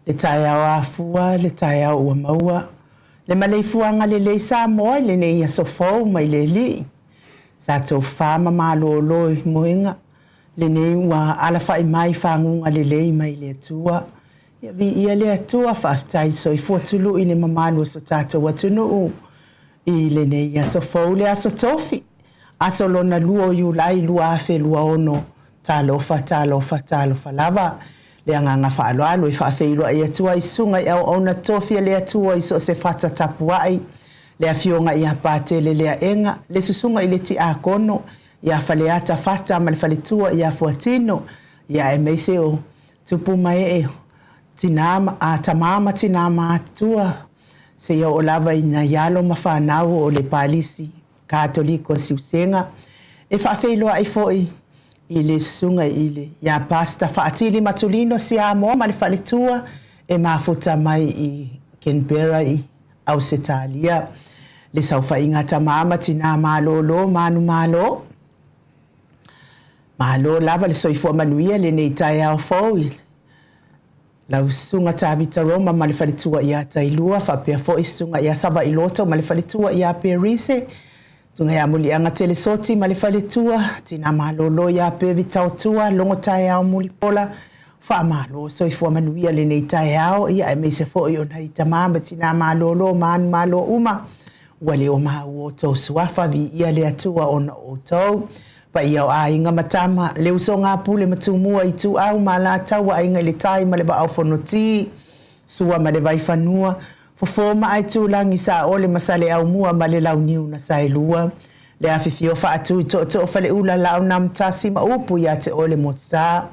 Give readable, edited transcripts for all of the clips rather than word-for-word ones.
Le taeao afua, le taeao ua maua, le maleifuaga lelei Samoa i lenei aso fou mai le Alii. Sa tofa ma malolo i moega, lenei ua alafai mai faguga lelei mai le Atua. Ia viia le Atua, faafetai i le soifua tului i le mamalu o so tatou atunuu i lenei aso fou, le aso Tofi, aso lona lua o Iulai 2026. Talofa, talofa, talofa lava. Le agaga faaaloalo e faafeiloai atu ai i susuga i auauna totofi a le Atua i so o se fata tapuai, le Afioga ia Patele Leaega, le Susuga i le Tiakono ia Faleata Fata ma le faletua ia Fuatino, ia aemaise o tupu ma ee, tina ma, tama ma tina matutua, seia oo lava i nai alo ma fanau o le Palisi Katoliko a Siusega. E faafeiloai foi i le susuga i le ia Pastor Faatili Matulino Siamoa ma le faletua e mafuta mai i Canberra i Ausetalia. Le saofaiga a tama ma tina malolo manumalo. Malo lava le soifua manuia lenei taeao fou i lau Susuga Tavita Roma ma le faletua ia Tailua, faapea foi Susuga ia Savailoto ma le faletua ia Perise, Susuga ia Muliaga Telesoti ma le faletua, Tina Malolo ia Pevi Taotua, Logo Taeao Mulipola, Faamalo soifua manuia lenei taeao, ia aemaise foi o nai tama ma tina malolo ma anu malo uma ua le o maua outou suafa, viia le Atua ona o outou. Paia o aiga ma tama, le usoga a Pule ma Tumua, Ituau ma Alataua, Aiga i le Tai ma le Vaa o Fonoti, Sua ma le Vaifanua, Fofo ma Aitulagi, Saole ma Saleaaumua ma le Launiu na Saelua, le afifio faatu i Tootoo Faleula, Laonamtasi ma upu ia te oe le Motusa.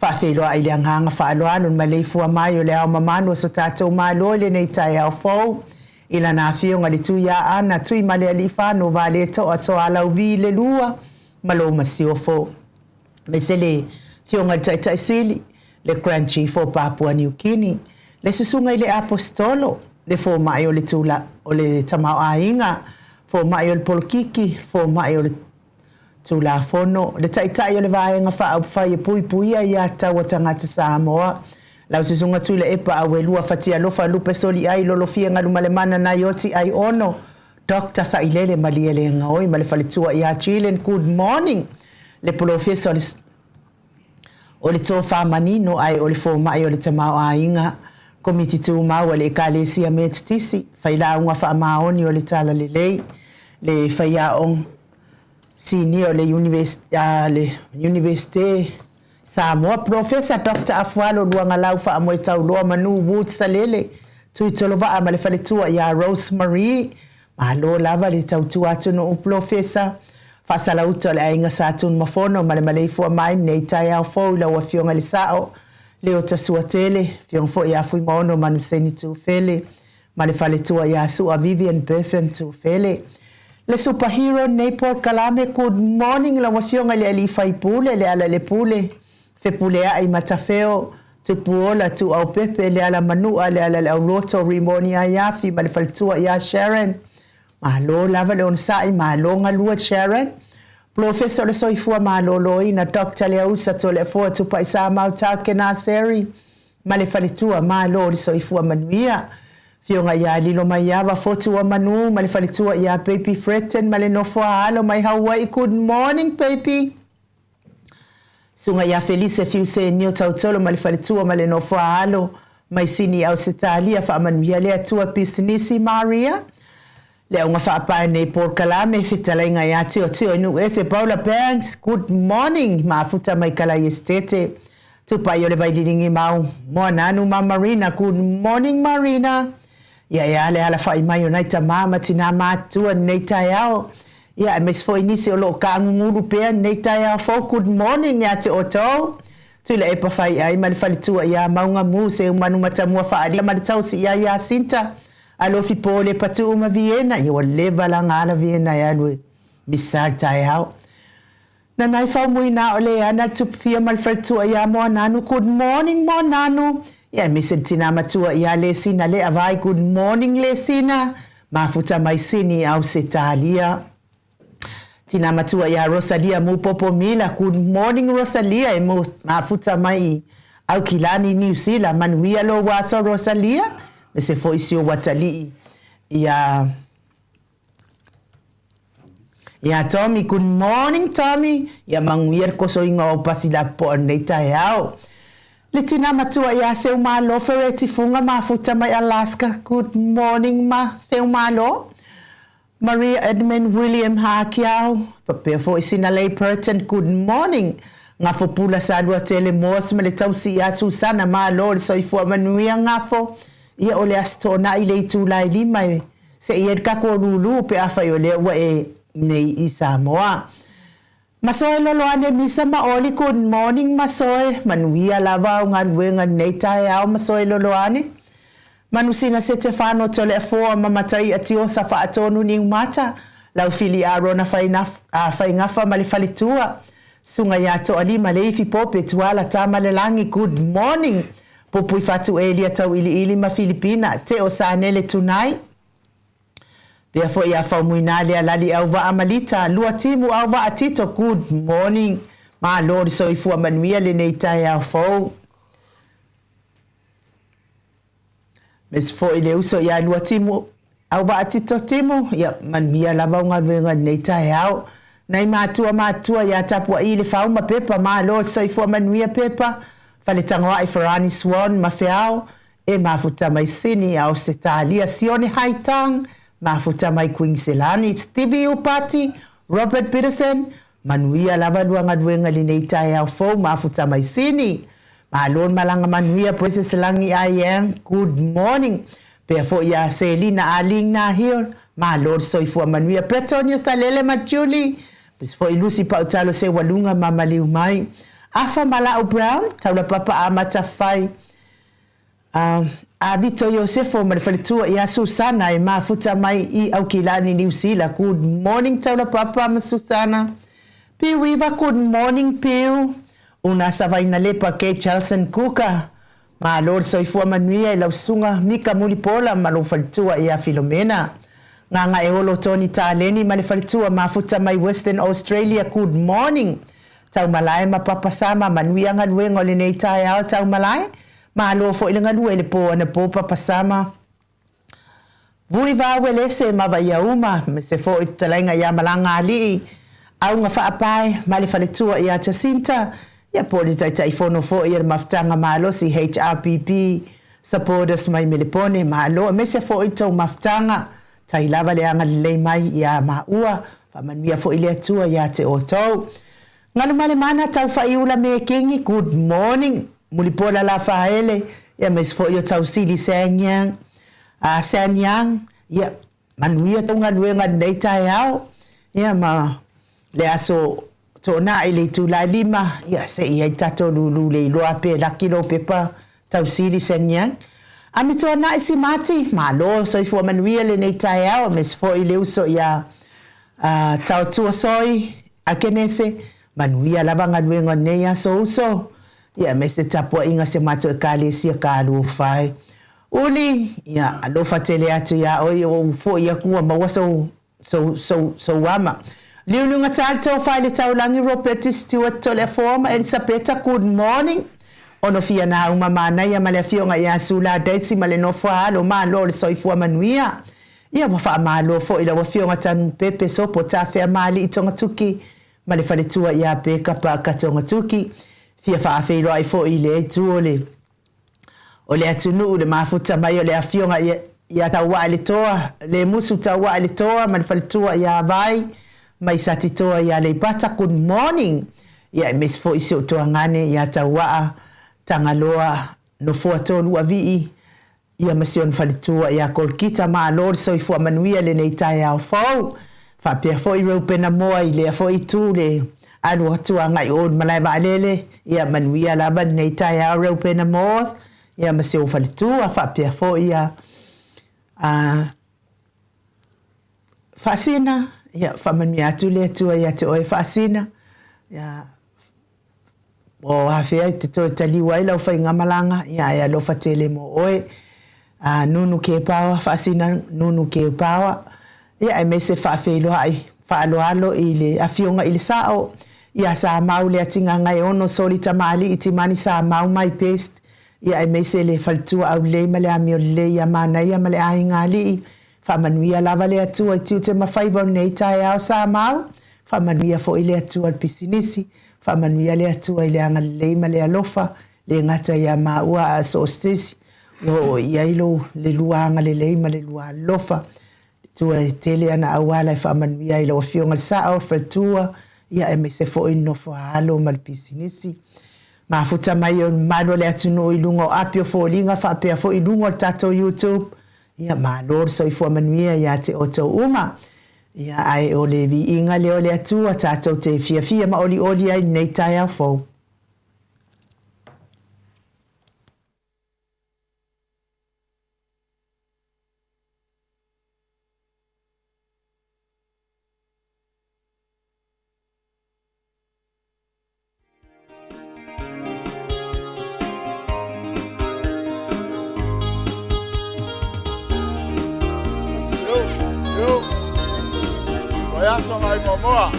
Faafeiloai i le agaga faaaloalo i le maleifua mai o le Ao mamalu o so tatou Malo i lenei taeao fou, i lana Afioga i le Tuiaana Tuimalealiifano Vaaletoa Soalauvi le Lua ma lou Masiofo, aemaise le Afioga i le Taitai Sili, le Grand Chief o Papua Niu Kini, le Susuga i le Aposetolo, le Fomai o le Tula, o le Tamaoaiga, Fomai o le Polokiki, Fomai o le Tulafono, le Taitai o le Vaega Faaupufai e Puipuia Aiatatau a Tagata Samoa, lau Susuga Tuilaepa Auelua Fatialofa Lupe Soliai Lolofia Galumalemana Naioti Aiono Doctor Sailele Malielegaoi ma le faletua ia Jillian Good morning le Polofesa o le O le tofa manino ae o le fomai o le tamaoaiga, Komiti Tumau a le Ekalesia Metotisi, Failauga Faamaoni o le Talalelei, le Faiaoga Sinia o le Iunivesite Samoa, Polofesa Doctor Afualo Luagalau Faamoetauloa Manu Woods Salele, Tuitolovaa ma le faletua ia Rose Marie, Malo lava le tautua atunuu Polofesa Faasalauta o le Aiga Sa Tunumafono ma le maleifua mai lenei taeao fou i lau Afioga i le Sao Leota Suatele, Afioga foi ia Fuimaono Manuseni Tufele ma le faletua ia Sua Vivian Berthen Tufele. Le super hero lenei polokalame Good morning lau Afioga i le Alii Faipule, Lealailepule Fepuleai Matafeo, Tupuola, Tuuaupepe, Lealamanua, Lealaleauloto, Rimoni Aiafi ma le faletua ia Sharon. Malo lava le onosai, malo galue Sharon. Polofesa o le Soifua Maloloina Doctor Leausa Toleafoa Tupaisamau Takenaseri ma le faletua, malo le soifua manuia. Afioga ia Lilomaiava Fotuamanu ma le faletua ia Baby Fretton ma le nofo a alo mai Hawaii, good morning baby. Susuga ia Felise Fiusenio Tautolo ma le faletua ma le nofo a alo mai Sini i Ausetalia, faamanuia le Atua Pisinisi Maria, le auga faapae nei polokalame, fetalaiga ia Tiotio i Nuuese Paula Banks, good morning, mafuta mai Kalai Esitete, Tupai o le Vaililigi Mau, Moananu ma Marina, good morning Marina. Ia e a le alafai mai o nai tama ma tinā matutua lenei taeao, ia aemaise foi nisi o lo o kaagugulu pea lenei taeao fou, good morning ia te outou. Tuilaepa Faiai ma le faletua ia Maugamu, Seumanu Matamua Faalia ma le tausi ia Iasinta, Alofi Pole Patuu ma Viena, ia ua leva la gala Viena e alu e misa le taeao. Nanaifaumoina o Leana le Tupufia ma le faletua ia Moananu, good morning Moananu. Ia aemaise le tina matua ia Lesina Leavai, good morning Lesina. Mafuta mai Sini i Ausetalia. Tina matua ia Rosalia Mupopo Mila, good morning Rosalia e mafuta mai i. Aukilani, Niu Sila, manuia lou aso Rosalia, aemaise foi si ou atalii ia Ia Tommy, good morning Tommy, ia manuia le kosoina o au pasi lapopoa i lenei taeao. Le tina matua ia Seumalo Fereti Fuga mafuta mai Alaska, good morning ma Seumalo. Maria Edmund William Hakiau, faapea foi Sinalei Purton, good morning. Gafo Pula Saluatele Moss ma le tausi ia Susana, malo le soifua manuia Gafo. Ia o le Aso Toonai i le itula e 5 e se'i ai le tatou lulu pe afai o lea ua e nei i Samoa. Masoe Loloane Misa ma Oli Good morning Masoe, manuia lava au galuega i lenei taeao Masoe Loloane. Manusina Setefano Toleafoa ma Mataia Tiosa Faatonu Niumata, Laufili Arona Faigafa ma le faletua, Susuga ia Toalima Leifi Pope Tuala Tamalelagi Good morning Pupuifatu Elia Tauiliili ma Filipina Teo Sanele Tunai Pea foi ia Faumuina Lealali Auvaa ma Lita Luatimu Auvaa Tito Good morning Malo le soifua manuia lenei taeao fou. Aemaise foi le uso ia Luatimu Auvaa Tito Timu, ia manuia lava au galuega i lenei taeao. Nai matua matutua ia Tapua'i le Fau ma Pepa, malo le soifua manuia Pepa, Faletagoa'i Farani Swan ma Feao, e mafuta mai Sini Ausetalia Sione Haitang, mafuta mai Kuiniselani Stevie Upati, Robert Peterson, Manuia lava lua galuega i lenei taeao fou mafuta mai Sini. Malo le malaga manuia Princess Lagi I am good morning. Pea foi ia Selina Aling Nahil, malo le soifua manuia Bretonia Salele ma Julie, aemaise foi Lucy Pautalo Seualuga ma maliu mai. Afa Malau Brown, Taulapapa Amata Fai. A a Vito Iosefo ma le faletua ia Susana e mafuta mai i Aukilani, Niu Sila. Good morning Taulapapa ma Susana. Piu Iva, good morning Piu. Una Savainalepa Kate Chelson Kuka. Malo le soifua manuia i lau susuga Mika Mulipola ma lou faletua ia Filomena. Gagaeolo Tony Taleni ma le faletua mafuta mai Western Australia, good morning. Taumalae ma Papa Sama, manuia galuega o lenei taeao Taumalae. Malo foi le galue i le pō anapo Papa Sama. Vui Vauelese ma Vaiauma, aemaise foi le fetalaiga ia Malagaalii, Auga Faapae ma le faletua ia Jacinta, ia po o le Taitaifono foi a le Mafutaga Malosi HRPP Supporters mai Melepone. Malo aemaise foi le tou mafutaga. Tai lava le agalelei mai ia maua, faamanuia foi le Atua ia te outou. Galumalemana Taufa'iula Mekingi, good morning, Mulipola Lafaele, ia aemaise foi o Tausili Sangyang, ah, Sanyang, ia, manuia tou galuega i lenei taeao, ia ma le aso Toonai i le itula e 5, ia se i ai tatou lulu le iloa pe laki lou pepa Tausili Sanyang. Amituanai Simati, malo soifua manuia lenei taeao, aemaise foi le uso ia Taotua Soi Akenese, manuia lava galuega o lenei aso uso, ia aemaise tapuaiga si a matou Ekalesia Kaluofai. Uli, ia alofa tele atu iā oe ua ou foi aku ua maua sou sou sou sou ama. Liuliuga tali tofa i le taulagi Roperti Stewart Toleafoa ma Elisapeta good morning. Ono fia na uma manaia ma le afioga ia Sula Daisy ma le nofo a alo malo le soifua manuia. Ia ua faamalo foi i lau Afioga Tanupepe Sopo Tafea Maali'i Togatuki ma le faletua ia Peka Paaka Togatuki. Fia faafeiloai foi i le itu o le o le atunuu le mafuta mai o le Afioga ia ia Tauaeletoa, Lemusu Tauaeletoa ma le faletua ia Vai mai Satitoa i Aleipata. Good morning. Ia aemaise foi si ou tuagane ia Tauaa Tagaloa Nofoa Toluavii Ia ma si ona faletua ia Kolkita malo le soifua manuia lenei taeao fou. Faapea foi Reupena Moa i lea foi itu le alu atu agai o le malae vaalele. Ia manuia lava lenei taeao Reupena Moa ia ma si ou faletua. Faapea foi ia a Faasina, ia faamanuia atu le Atua ia te oe Faasina. Ia O afea e te toe taliu ai lau faigamalaga, ia ae alofa tele mo oe. A Nunu Kepaoa, faasina Nunu Kepaoa, ia aemaise faafeiloai faaaloalo i le Afioga i le Sao, Ia Samau Leatigagaeono Soli Tamalii Timani Samau my best Ia aemaise le faletua aulelei ma le amio lelei ia Manaia ma le aiga alii Faamanuia lava le Atua i tiute ma faiva o lenei taeao Samau Faamanuia foi le Atua i le pisinisi Faamanuia le Atua i le agalelei ma le alofa le gata ia maua a so o se isi ua oo i ai lo le lua agalelei ma le lua alofa. Le Atua e tele ana auala e faamanuia ai i lau Afioga i le Sao, le faletua, ia aemaise foi le nofo a alo ma le pisinisi. Mafuta mai o le mamalu o le atunuu i luga o api o foliga faapea foi i luga o le tatou YouTube. Ia malo le soifua manuia ia te outou uma. Ia ae o le viiga lea o le Atua tatou te fiafia ma olioli ai i lenei taeao fou. Vaiaso nai Moamoa.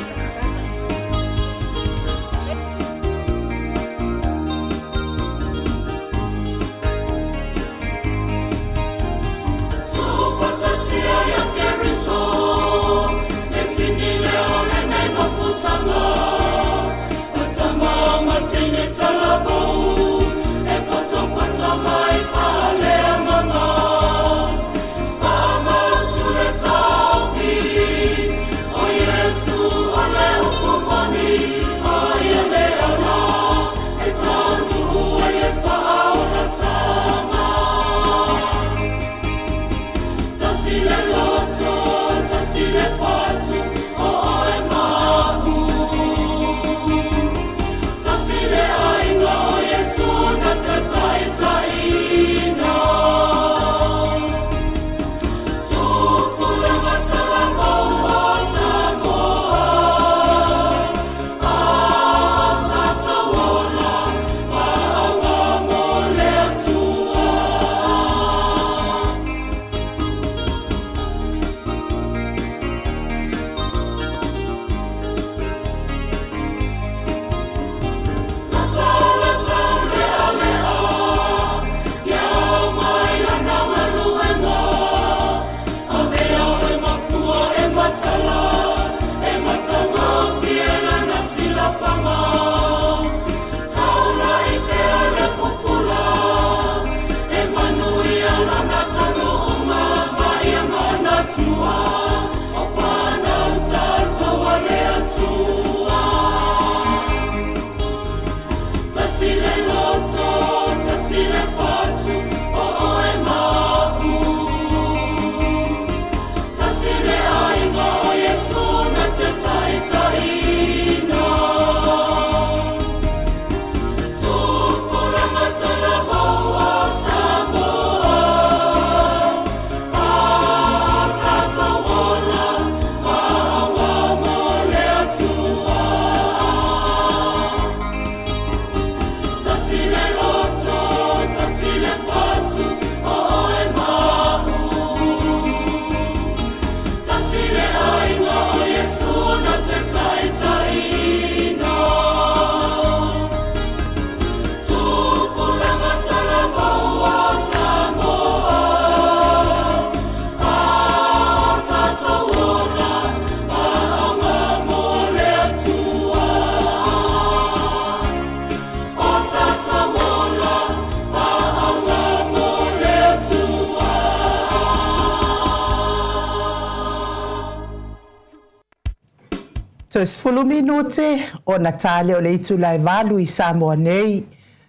Toe 10 minute ona ta lea o le itula e 8 i Samoa nei,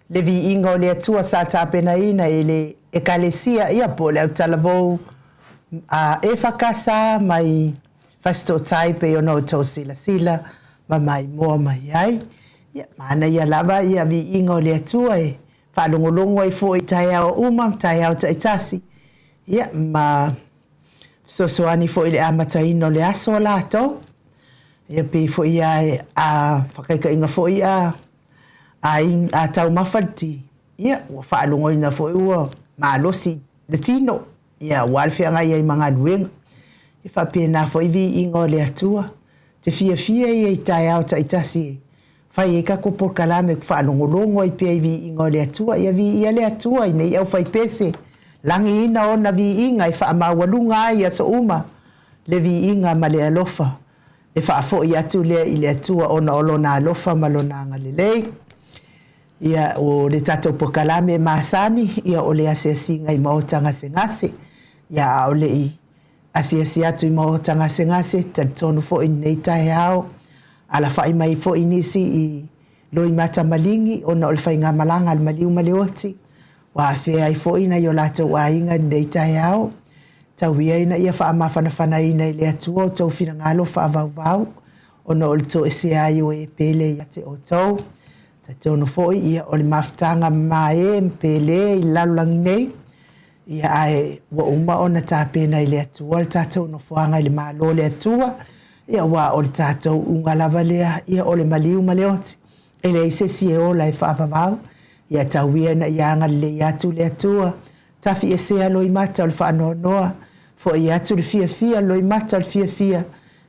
le viiga o le Atua sa tapenaina e le Ekalesia ia po o le autalavou a EFKS mai Fasitootai pei ona outou silasila ma maimoa mai ai. Ia, manaia lava ia viiga o le Atua e faalogologo ai foi i taeao uma ma taeao taitasi, ia ma fesoasoani foi i le amataina o le aso a latou. Ia pei foi a a whakaikainga foi a a, in, a taumafa le ti, ia ua faalogoina foi ua malosi le tino, ia aua le feagai ai ma galuega. E faapena foi viiga o le Atua, te fiafia ia i taeao taitasi. Fai ai tatou polokalame ku faalogologo ai pea i viiga o le Atua. Ia viia le Atua i nei aufaipese, lagiina ona viiga e faamaualuga ai i aso uma le viiga ma le alofa e faafoi atu lea i le Atua ona o Lona alofa ma Lona agalelei. Ia, o le tatou polokalame e masani, ia o le asiasiga i maota gasegase, ia a o le i asiasi atu i maota gasegase, talitonu foi i lenei taeao, alafai mai foi nisi i loimata maligi ona o le faigamalaga a le maliu ma le oti, ua afea ai foi nai o latou aiga i lenei taeao. Tau ia ina ia faamafanafanaina e le Atua outou finagalo faavauvau ona o le toesea ai o e pele ia te outou. Talitonu foi ia o le mafutaga mamae ma pele i le lalolagi nei, ia ae ua uma ona tapena e le Atua le tatou nofoaga i le Malo o le Atua, ia aua o le tatou uga lava lea, ia o le maliu ma le oti. E leai se isi e ola e faavavau, ia tau ia ina ia agalelei atu le Atua, tafiesea loimata o le faanoanoa, fo'i atu le fiafia loimata o le fiafia,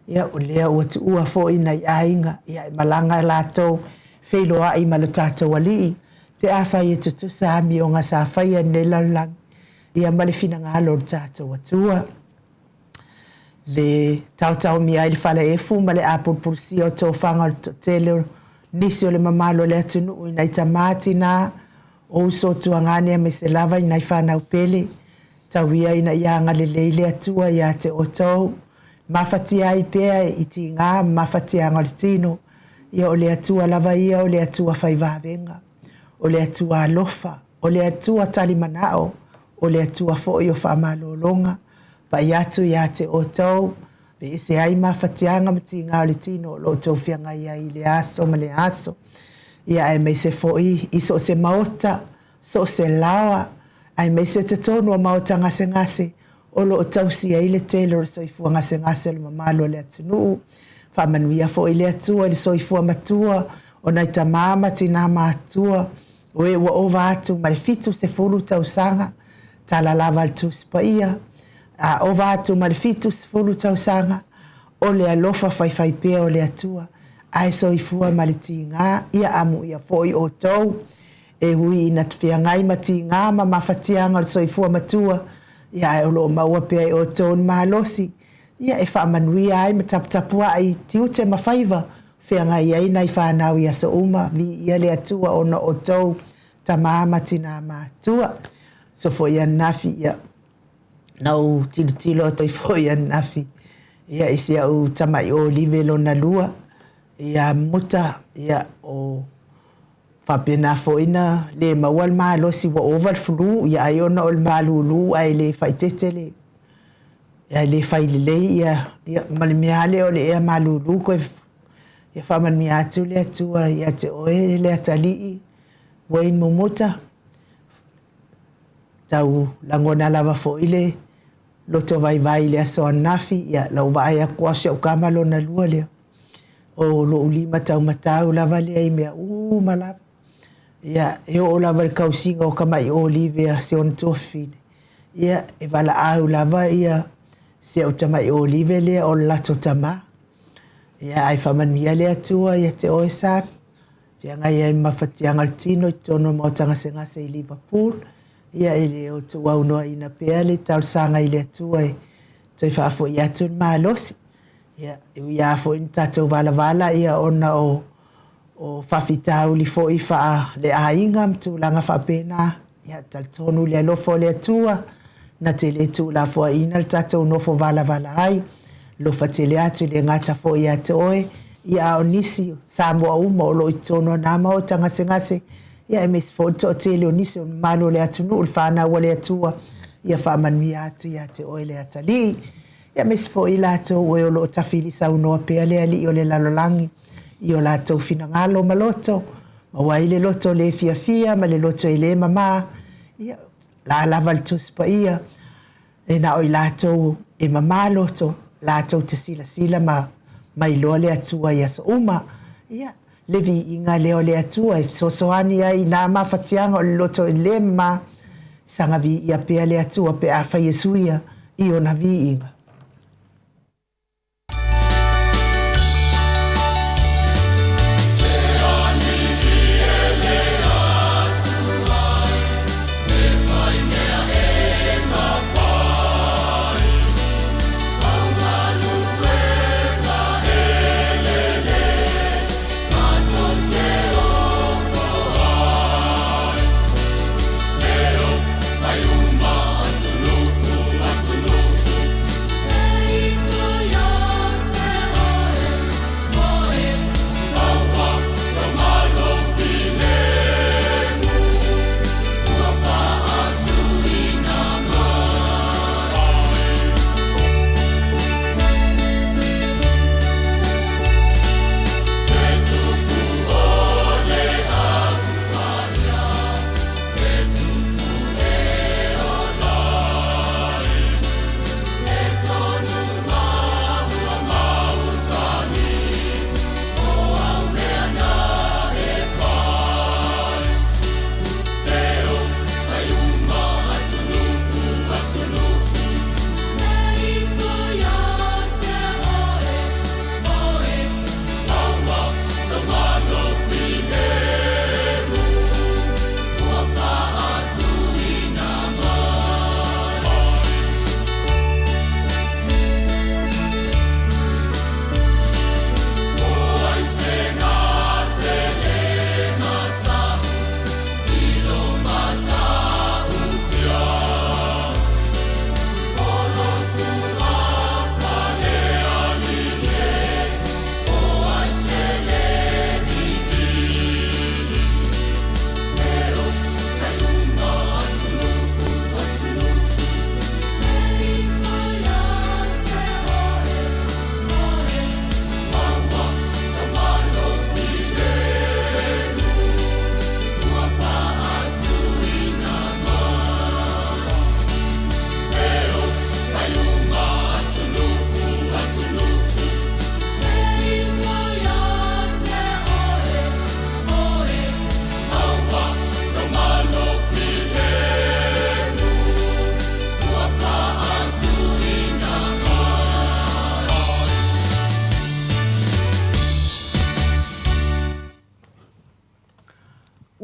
ia o lea ua tuua foi nai aiga, ia e malaga latou feiloai ma lo tatou Alii, pe afai e tutusa amioga sa faia i lenei lalolagi, ia ma le finagalo o le tatou Atua. Le taotaomia ai le falaefu ma le apulupulusia o tofaga o le toatele o nisi o le mamalu o le atunuu i nai tama, tinā, o uso o tuagane aemaise lava i nai fanau pele, tau ia ina ia agalelei le Atua ia te outou, mafatia ai pea i tiga ma mafatiaga o le tino, ia o le Atua lava ia o le Atua fai vavega, o le Atua alofa, o le Atua tali manao, o le Atua foi o faamalologa, pai atu ia te outou, aveese ai mafatiaga ma tiga o le tino o lo o outou feagai ai i lea aso ma lea aso. Ia aemaise foi i so o se maota, so o se laoa, aemaise totonu o maota gasegase o lo o tausi ai le tele o le soifua gasegase o le mamalu o le atunuu. Faamanuia foi le Atua i le soifua matua o nai tama ma tinā matutua o e ua ova atu ma le 70 tausaga, tala lava a le Tusi Paia, a ova atu ma le 70 tausaga, o le alofa faifaipea o le Atua, ae soifua ma le tiga, ia amuia foi outou e ui ina feagai ma tiga ma mafatiaga o le soifua matua, ia ae o lo o maua pea e outou le malosi, ia e faamanuia ai ma taputapuai i tiute ma faiva feagai ai nai fanau i aso uma, viia le Atua ona o outou tama ma tinā matua. So foi ananafi, ia, na ou tilotilo atu ai foi ananafi, ia, i si au tama'i olive lona lua, ia Muta, ia, o faapena foi na le maua le malosi ua ova le flu, ia ai ona o le malūlū ae le faaeteete le, ae le fai lelei ia, ia, ma le mea lava lea o le ea malūlū koe, ia faamanuia atu le Atua ia te oe le atalii, Wayne Mumuta, tau lagona lava foi le loto vaivai i le aso ananafi, ia lau vaai atu lava o si au tama lona lua lea, o lou lima taumatau lava lea i mea uma lava. Ia, e oo lava i le tausiga o tama'i olive a si ona tuafafine, ia, e valaau lava ia si au tama'i olive lea o le latou tama. Ia, ae faamanuia le Atua ia te oe son, feagai ai ma mafatiaga o le tino i totonu o le maota gasegase i Liverpool, ia e le o tuuaunoaina pea le talosaga i le Atua e toe faafoi atu le malosi. Ia, e ui lava foi ina tatou valavala ia ona o o faafitauli foi faaleaiga ma tulaga faapena, ia, talitonu i le alofa o le Atua, na te le tuulafoaiina le tatou nofo valavala ai, alofa tele atu e le gata foi ia te oe, ia a o nisi Samoa uma o lo o i totonu o na maota gasegase, ia aemaise foi le toatele o nisi o le mamalu o le atunuu, le fanau a le Atua, ia faamanuia atu ia te oe le atalii. Ia aemaise foi i latou e o lo o tafili saunoa pea le Alii o le lalolagi i o latou finagalo ma loto, maua ai le loto le fiafia ma le loto e le mamā, ia, la lava le Tusi Paia, e na o i latou e mamā loto, latou te silasila ma mailoa le Atua i aso uma, ia, le viiga lea o le Atua e fesoasoani ai i nā mafatiaga o le loto e le mamā, saga viia pea le Atua pe afai e suia i ona viiga.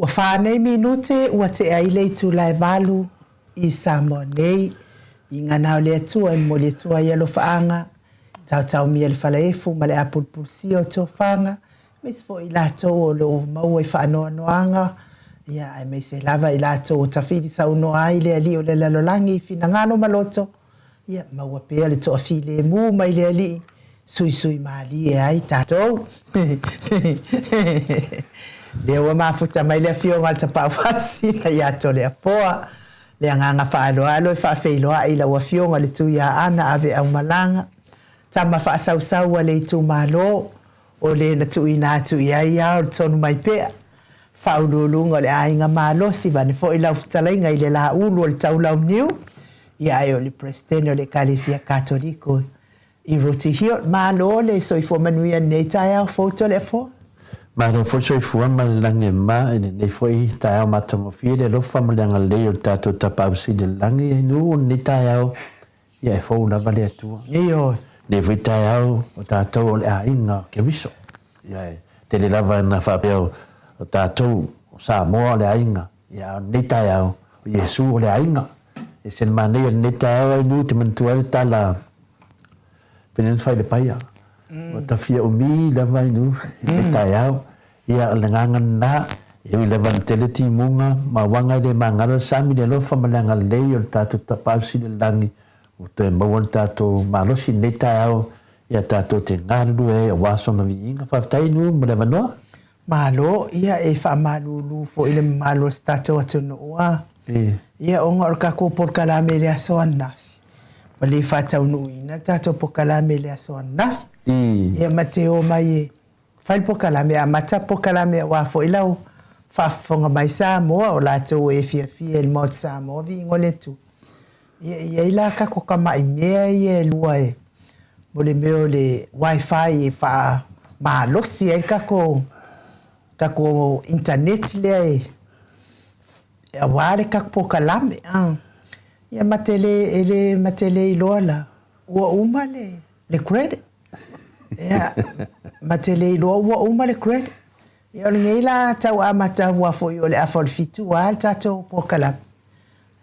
Ua fa nei minute ua tea ai le itula e valu i Samoa nei, i ngana o le Atua e momoli atu ai alofaaga, taotaomia le falaefu ma le apulupulusia o tofaga, aemaise foi i latou o lo o maua i faanoanoaga, ia, aemaise lava i latou o tafili saunoa ai le Alii o le lalolagi i finagalo ma loto, Ia maua pea le toafilemu mai le Alii, suisui malie ai tatou. Lea ua mafuta mai le Afioga a le Tapaau Faasisina ia Toleafoa. Le agaga faaaloalo e faafeiloai i lau Afioga le Tuiaana Ave Aumalaga, tama faasausau a le itumalo, o le na tuuina atu i ai ao le tonu mai pea. Faauluuluga o le aiga malosi vaeane foi lau fetalaiga i le Laulu o le Taulauniu, ia ae o le Peresetene o le Ekalesia Katoliko i Rooty Hill. Malo le soifua manuia i lenei taeao fou Toleafoa. Malo foi le soifua ma le lagi e ma i lenei foi taeao matagofie le alofa ma le agalelei o le tatou Tapaau Sili i le Lagi e nuu o lenei taeao Ia e fou lava le Atua. Ioe. Lenei foi taeao o tatou o le aiga o Keriso. Ia e tele lava ina faapea o tatou o Samoa o le aiga, ia a o lenei taeao o Iesu o le aiga. E ese le manaia i lenei taeao ai nuu te manatua ai le tala pei ona fai i le paia. Ua ta fia umi lava ai nuu i lenei taeao. Ia o le agaga lena, e ui lava ina tele timuga ma uaga e le magalo le sami, le alofa ma le agalelei o le tatou Tapaau Sili o le Lagi, ua toe maua le tatou malosi i lenei taeao, ia tatou te galulue ai aua sona viiga. Faafetai Nuu mo le avanoa. Malo, ia e faamalulu foi i le mamalu o si tatou atunuu a. Ia ona o le tatou polokalame i le aso ananafi, ua le faataunuuina le tatou polokalame i le aso ananafi. Ia ma te omai e Fai le polokalame, amata le polokalame aua foi lau faafofoga mai Samoa, o latou e fiafia i le Maota Samoa, viiga o le Atua. Ia, e i ai la tatou tamai mea ia e lua e, mo le mea o le wifi e faamalosi ai le tatou, tatou internet lea e, aua le tatou polokalame. Ia ma te le, e le, ma te le iloa la, ua uma le, le credit. Ia, ma te le iloa ua uma le credit. Ia, o lenei la tau amata aua foi o le afa o le fitu lava le tatou polokalame.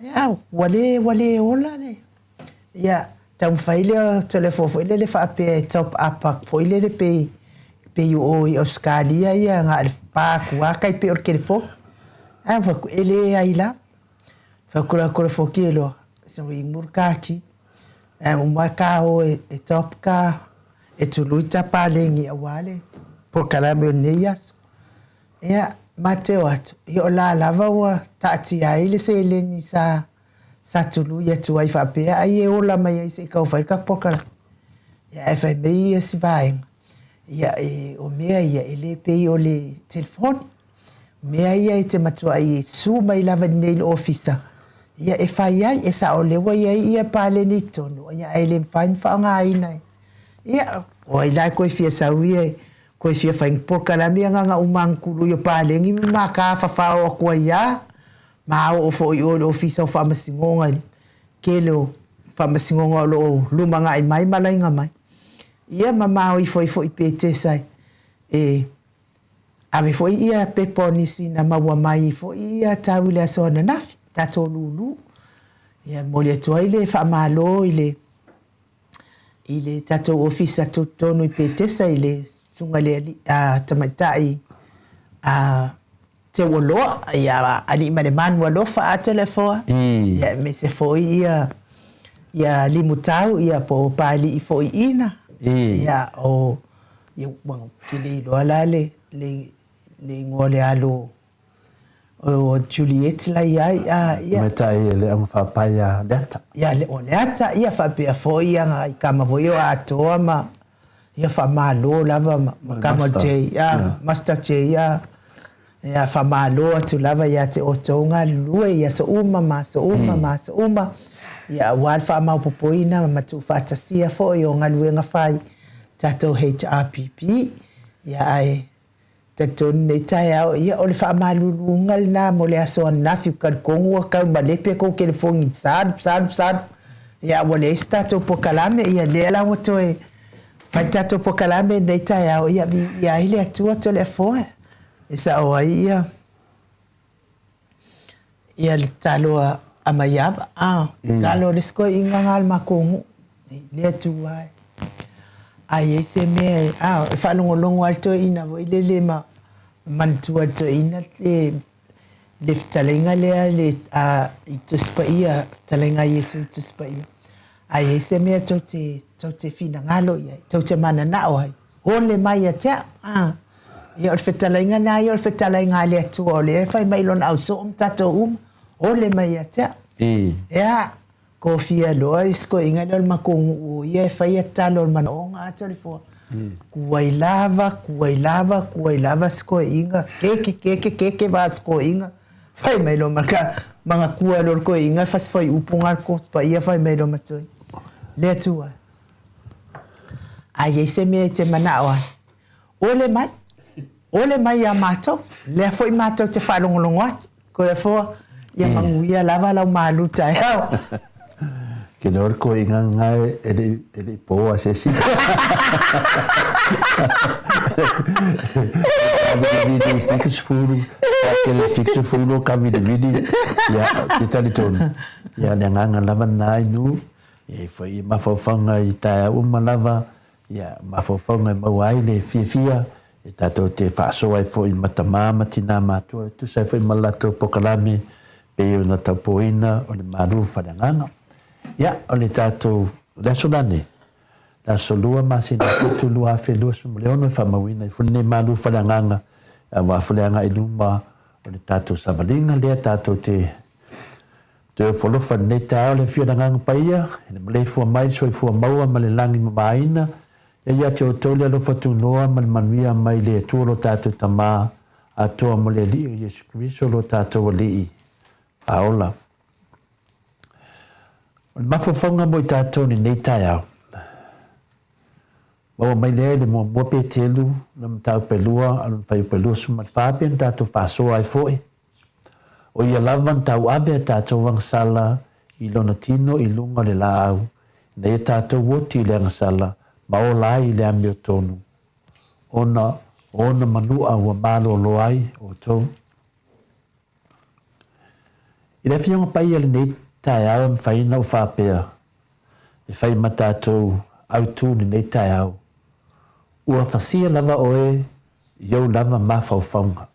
Ia, ua le, ua le ola le, ia, taumafai lea o Toleafoa foi lele faapea e top up atu foi lele pe, pei o o i Ausetalia ia na o le pa atu lava tai pei o le telefoni. Ae ou fai atu, e leai lava. Fai atu la Toleafoa loa, se i muru kaki. Ae uma ka o e top ka e tului ta paleni aua le polokalame o lenei aso. Ia, ma te o atu, ia o la lava ua taatia ai le seleni sa sa tului atu ai faapea ai e ola mai ai se i tau fai le tatou polokalame. Ia ae fai mai ia si vaega, ia e o mea ia e le pei o le telefoni. Mea ia e te matuai e su mai lava i nei le ofisa, ia e fai ai, e sao lea ua i ai ia paleni i totonu, ia ae le mafai ona faaaogaina e. Ia, o ai la e koe fia sau ia e koe fia fai ni polokalame ia na ona uma anu tului o paleni ma ma tafafao atu ai lava, ma oo foi i o i le ofisa o faamasinoga i le tele o faamasinoga o lo o lumanai mai ma laina mai. Ia ma ma o ifo ai foi pe tesa e Ave foi ia pepa o nisi na maua mai foi ia tau i le aso ananafi, tatou lulu. Ia momoli atu ai le faamalo i le i le tatou ofisa tutotonu i Petesa i le susuga i le alii a tamaitai a Teualoa ia Aliimalemanu alofa a Toleafoa ia aemaise foi ia ia Limutau ia po o Papalii foi Ina ia o Ia ua te le iloa la le le le igoa o le alo o Juliet la i ai a ia. Tamaitai e le augafaapae ia Leata. Ia o Leata ia faapea foi ia nai tama foi o Atoa ma ia faamalo lava ma ma tama o le J Master J a. Ia faamalo atu lava ia te outou galulue i aso uma ma aso uma ma aso uma, ia aua le faamaopoopoina ma tuufaatasia foi o galuega fai tatou HRPP. Ia ae talitonu nei taeao, ia o le faamaluluga lena mo le aso ananafi, ou te talitonu ua tau malepe tou telefoni salu salu salu, ia ua leai se tatou polokalame, ia lea la ua toe fai le tatou polokalame i lenei taeao, ia viia ai le Atua Toleafoa. E sao ai ia. Ia le tatalo a a Maiava, a, tatalo a le isi toeaina na o le matou nuu, le Atua e. A i ai se mea e, a, e faalogologo lava le toeaina foi lele ma manatua e le toeaina le le fetalaiga lea le a i Tusi Paia, fetalaiga a Iesu i Tusi Paia. A i ai se mea tou te tou te finagalo i ai, tou te mananao ai, Ole mai ia te au. A. Ia o le fetalaiga lena ia o le fetalaiga a le Atua o lea e fai mai i lona ausoo ma tatou uma. Ole mai ia te au. Ia, kofia loa isi toeaiina lea o le matou nuu o ia e faia talo o le manaoga a Toleafoa. Tuai lava, tuai lava, tuai lava si toeaina, keke, keke, keke va si toeaina. Fai mai loa ma ka manatua loa le toeaina e fasi fuaiupu na le Kosi Paia fai mai loa ma toeaina. Le Atua. A i ai se mea e te manao ai, ole mai, ole mai iā matou, lea foi matou te faalogologo atu. Koe foa, ia manuia lava lau malu taeao. Ke loa le koiga lena e le e le i po a se isi. Kavilivili 70, tele 70 kavilivili, ia, te talitonu. Ia, le agaga lava lena i nuu, E whai i mafaufauga i taeao uma lava, ia, mafaufauga e maua ai le fiafia, e tatou te faasoa ai foi ma tamā ma tinā matua, e tusa ai foi ma le latou pokalame, pei ona taupoina o le malu faaleagaga. Ia, o le tatou, o le aso lanei, le aso 2 masina 7 2026 e faamauina ai foi lenei malu faaleagaga, aua foi le agai i luma o le tatou savaliga lea tatou te Toe ofo alofa i lenei taeao le Afio o le Agaga Paia, i le maleifua mai le soifua maua ma le lagi mamaina, ia ia te outou le alofa tunoa ma le manuia mai le Atua lo tatou Tama atoa mo le Alii o Iesu Keriso lo tatou Alii Faaola. O le mafaufauga mo i tatou i lenei taeao, maua mai lea i le muamua Petelu, lona mataupu e lua, a lona fuaiupu e 24, pei ona tatou faasoa ai foi, O ia lava na tauave a tatou agasala i lona tino i luga o le laau, ina ia tatou oti i le agasala ma ola ai i le amiotonu, ona o ona manua ua malolo ai outou. I le Afioga Paia i lenei taeao e mafai ona ou faapea, e fai ma tatou autu i lenei taeao, ua fasia lava oe i ou lava mafaufauga.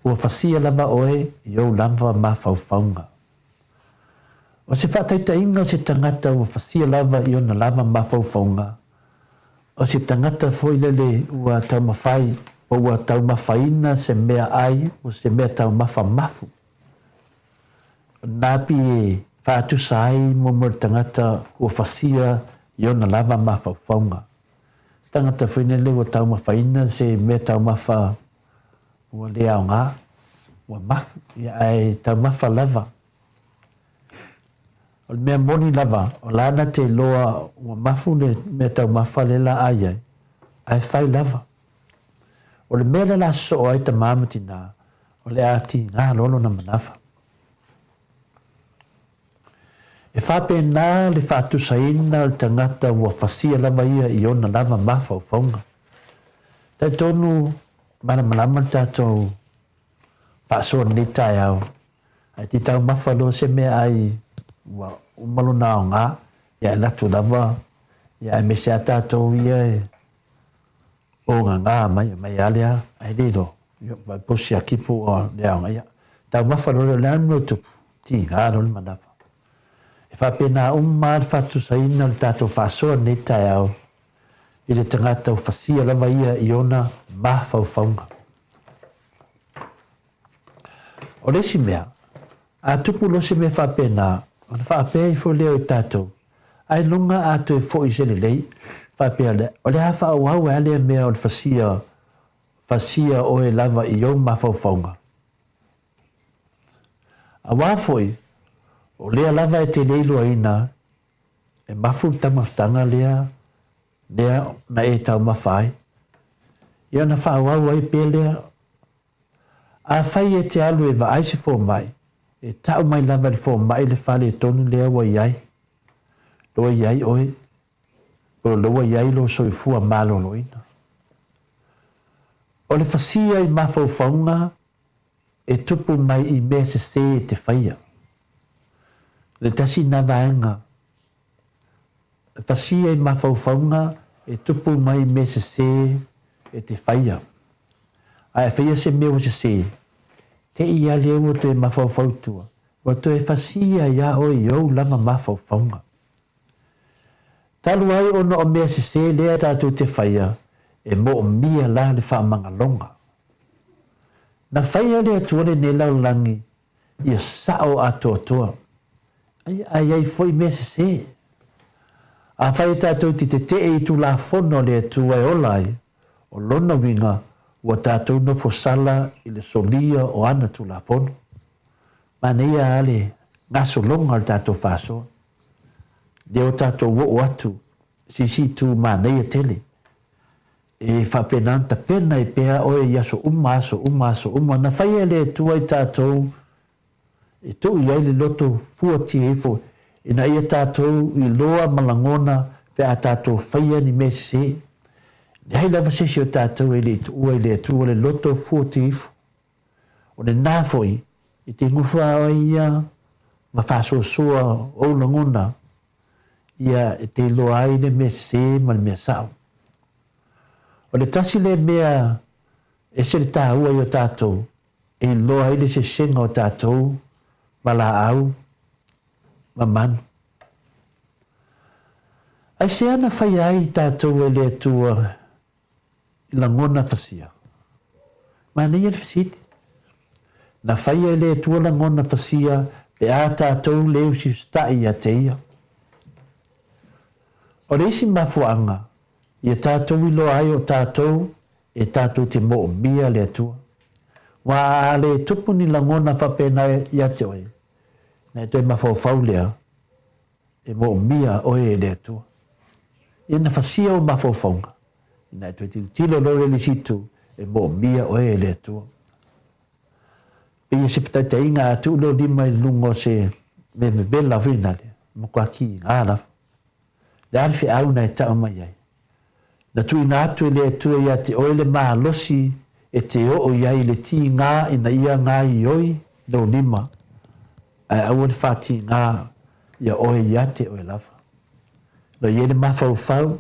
Ua fasia lava oe i ou lava mafaufauga. O se faataitaiga o se tagata ua fasia lava i ona lava mafaufauga, o se tagata foi lele ua taumafai po ua taumafaina se mea ai o se mea taumafa mafu. O lena pi e faatusa ai mo le tagata ua fasia i ona lava mafaufauga. Se tagata foi lele ua taumafaina se mea taumafa ua le aoga, ua mafu, ia ae taumafa lava. O le mea moni lava, o lana te iloa ua mafu le mea taumafa le la ai ai, ae fai lava. O le mea le la sosoo ai tamā ma tinā, o le a tiga loa lona manawa. E faapena le faatusaina o le tagata ua fasia lava ia i ona lava mafaufauga. Talitonu malamalama le tatou faasoa i lenei taeao, ae te taumafa loa se meaai ua uma lona aoga, ia e alu atu lava, ia aemaise lava tatou ia e ogaga mai, mai lava lea, ae le iloa, ia vaai po o siaki po o le aoga, ia taumafa loa lea, o le a le mea o tupu? Tiga loa le manava. E faapena uma lava le faatusaina o le tatou faasoa i lenei taeao i le tagata ua fasia lava ia i ona mafaufauga. O le isi mea, a tupu loa se mea faapena, ona faapea ifo lea o i tatou, ailoga a toe foi se lelei, faapea lea, o le a faaauau ai lea mea o le fasia, fasia oe lava i ou mafaufauga. Aua foi, o lea lava e te le iloaina e mafu le taumafataga lea, lea na e taumafa ai. Ia ona faaauau ai pea lea. Afai e te alu e vaai se fomai, e tau mai lava e le fomai le faaletonu lea ua i ai, lea ua i ai oe, po o lea ua i ai lou soifua maloloina. O le fasia i mafaufauga. e tupu mai i mea sesē e te whaia. Le tasi na vaega e fasia i mafaufauga e tupu mai i mea sesē e te whaia. A e whaia se mea ua sesē, te i a lea ua toe mafaufau tua, ua toe fasia iā oe i ou lava mafaufauga. Talu ai ona o mea sesē lea tatou te whaia, e moomia la le faamagaloga. Na faia le Atua lenei lalolagi ia sao atoatoa, aia a i ai foi mea sesē. Afai e tatou te tetee i Tulafono a le Atua e ola ai, o lona uiga ua tatou nofo sala i le solia o ana Tulafono. Manaia a le gasologa o le tatou faasoa. Lea ua tatou oo atu i se isi itu manaia tele. E faapena ona tapena ai pea oe i aso uma, aso uma, aso uma. Na faia e le Atua i tatou e tuu i ai le loto fuatia ifo, ina ia tatou iloa ma lagona pe a tatou faia ni mea sese. Leai lava se isi o tatou e le i tuua i le Atua le loto fuatia ifo. O lena foi e te gufa ai ia ma faasoasoa ou lagona ia e te iloa ai le mea sese ma le mea sao. O le tasi lea mea ese le taua i o tatou e iloa ai le sesega o tatou ma laau ma manu. Aisea na faia ai i tatou e le Atua i lagona fasia? Manaia le fesili. Na faia e le Atua lagona fasia pe a tatou le usiusitaʻi ia te Ia. O le isi mafuaaga ia tatou iloa ai o tatou e tatou te moomia le Atua. Ua a le tupu ni lagona faapena ia te oe, na e toe mafaufau lea e moomia oe e le Atua. Ia na fasia ou mafaufauga, ina e toe tilotilo loa le isi itu, e moomia oe e le Atua. Pei o se fetaitaiga a tuu lou lima i luga o se mea vevela foi nale, matua kiga lava. Le a le feau na e tau mai ai? Na tuuina atu e le Atua ia te oe le malosi e te oo i ai i le tigā ina ia gaoioi lou lima, ae aua le faatigā ia oe ia te oe lava. Lo i ai le mafaufau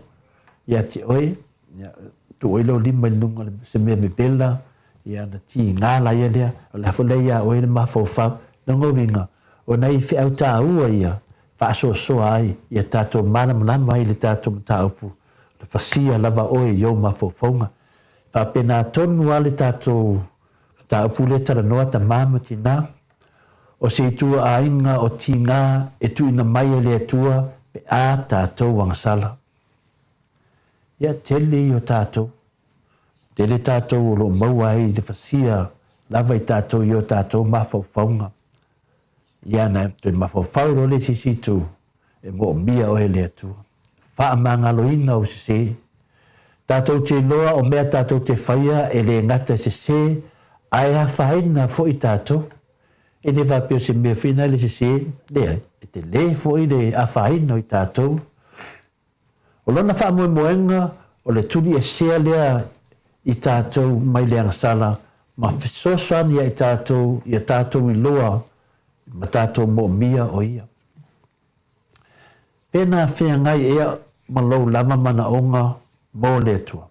ia te oe, ia, tuu ai lou lima i luga o se mea vevela, ia ona tigā laia lea, o le a foi lea ia oe le mafaufau. Lona uiga, o nai feau tāua ia faasoasoa ai ia tatou malamalama ai i le tatou mataupu, le fasia lava oe i ou mafaufauga. Faapena tonu lava le tatou mataupu lea talanoa tama ma tina, o se ituaaiga o tiga e tuuina mai e le Atua pe a tatou agasala. Ia tele ia o tatou, tele tatou o lo o maua ai i le fasia lava i tatou i o tatou mafaufauga. Ia na toe mafaufau loa le isi itu, e moomia oe e le Atua. Faamagaloina ou sesē. Tatou te iloa o mea tatou te faia e le gata e sesē, ae afaina foi tatou. E le faapea o se mea foi lena le sesē, leai, e telē foi le afaina o i tatou. O lona faamoemoega o le tuliesea lea i tatou mai le agasala ma fesoasoani ia i tatou ia tatou iloa ma tatou moomia o Ia. Pena feagai ea ma lou lava manaoga mo le Atua?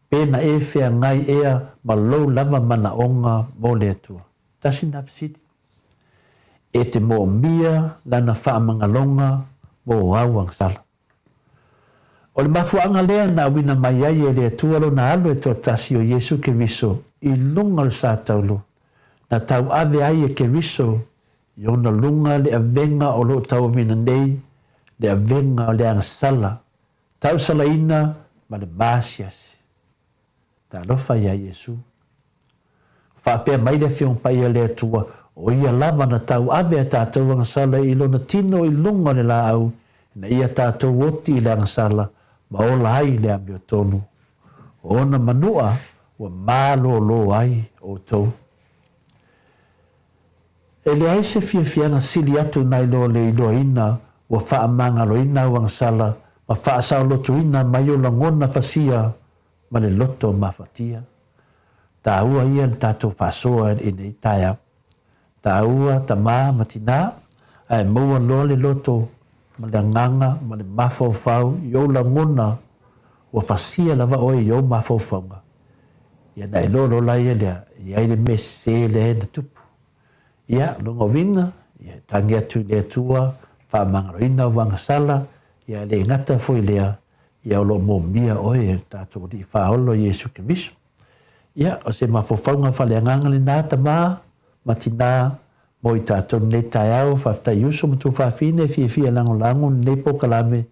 Pena e feagai ea ma lou lava manaoga mo le Atua? Tasi na fesili. E te moomia lana faamagaloga mo au agasala. O le mafuaaga lea na auina mai ai e le Atua lona Alo e toatasi o Iesu Keriso i luga o le sa taulu, na tauave ai e Keriso i ona luga le avega o lo o tauaveina nei, le avega o le agasala, tausalaina ma le maasiasi. Talofa iā Iesu. Faapea mai le Afioga Paia le Atua, o Ia lava na tauave a tatou agasala i Lona tino i luga o le laau, ina ia tatou oti i le agasala ma ola ai i le amiotonu. O ona manua ua malōlō ai outou. E leai se fiafiaga sili atu nai lo le iloaina ua faamagaloina au agasala ma faasaolotoina mai o lagona fasia ma le loto mafatia. Taua ia le tatou faasoa i lenei taeao. Taua tama ma tina, ae maua loa le loto ma le agaga ma le mafaufau i ou lagona ua fasia lava oe i ou mafaufauga, ia ona e iloa loa laia lea, e i ai le mea sese lea na tupu. Ia, lona uiga, ia e tagi atu i le Atua, faamagaloina au agasala, ia e le gata foi i lea, ia o lo o moomia oe e lo tatou Alii Faaola o Iesu Keriso. Ia, o se mafaufauga faaleagaga lena, tama ma tina, mo i tatou lenei taeao. Faafetai i uso ma tuafafine e fiafia e lagolago lenei polokalame,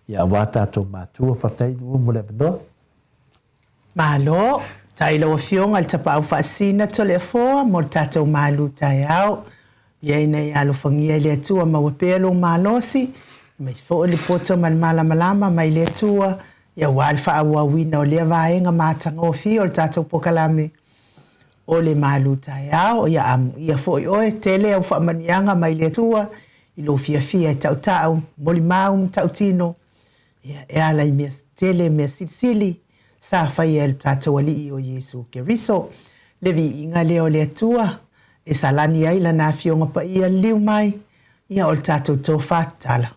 ia aua tatou matua. Faafetai Nu'u mo le avanoa. Malo, faafetai i lau Afioga i le Tapaau Faasisina Toleafoa mo le tatou malu taeao. Ia ina ia alofagia e le Atua maua pea lou malosi, aemaise foi le poto ma le malamalama mai le Atua, ia aua le faaauauina o lea vaega matagofie o le tatou polokalame o le malu taeao. Ia amuia foi oe, tele au faamanuiaga mai le Atua i lou fiafia e tautau, molimau ma tautino, ia, e ala i mea tele, mea silisili sa faia e le tatou Alii o Iesu Keriso. Le viiga lea o le Atua e salani ai Lana Afioga Paia liliu mai, ia o le tatou tofa tatala.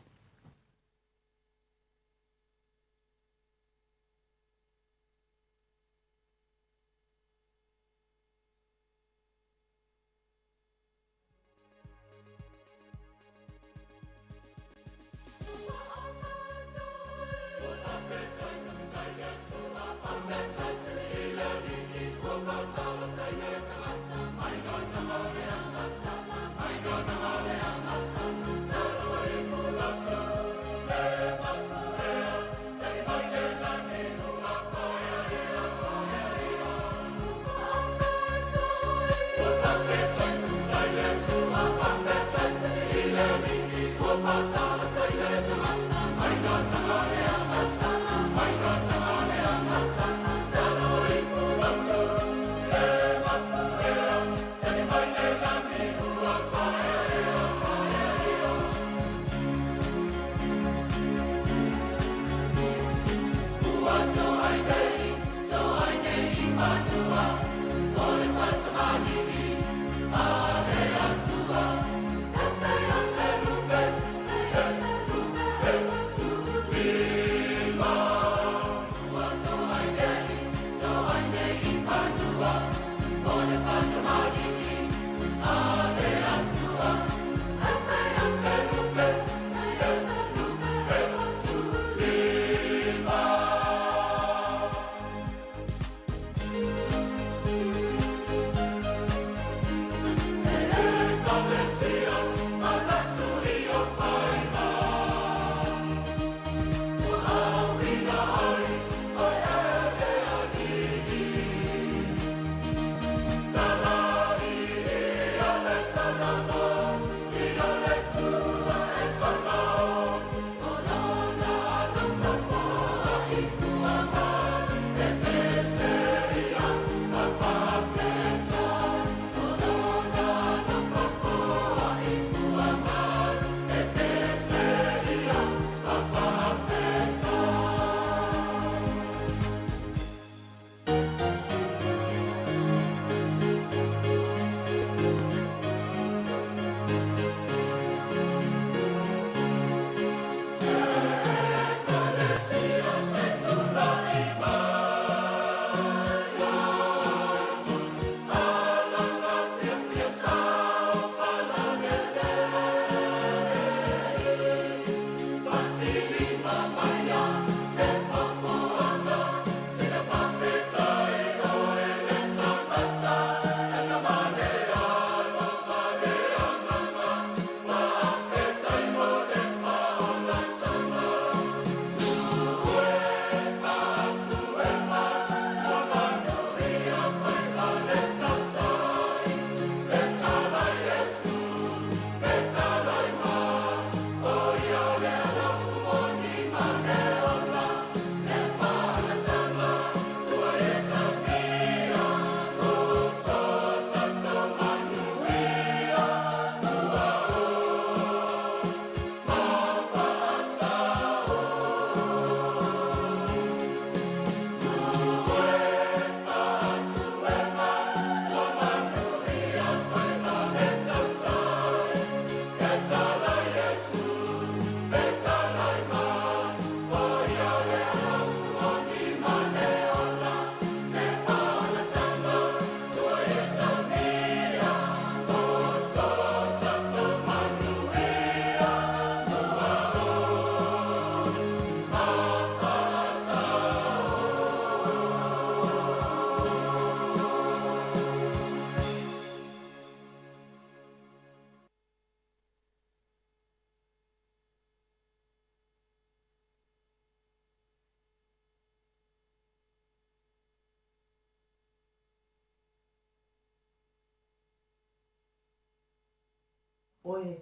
oe,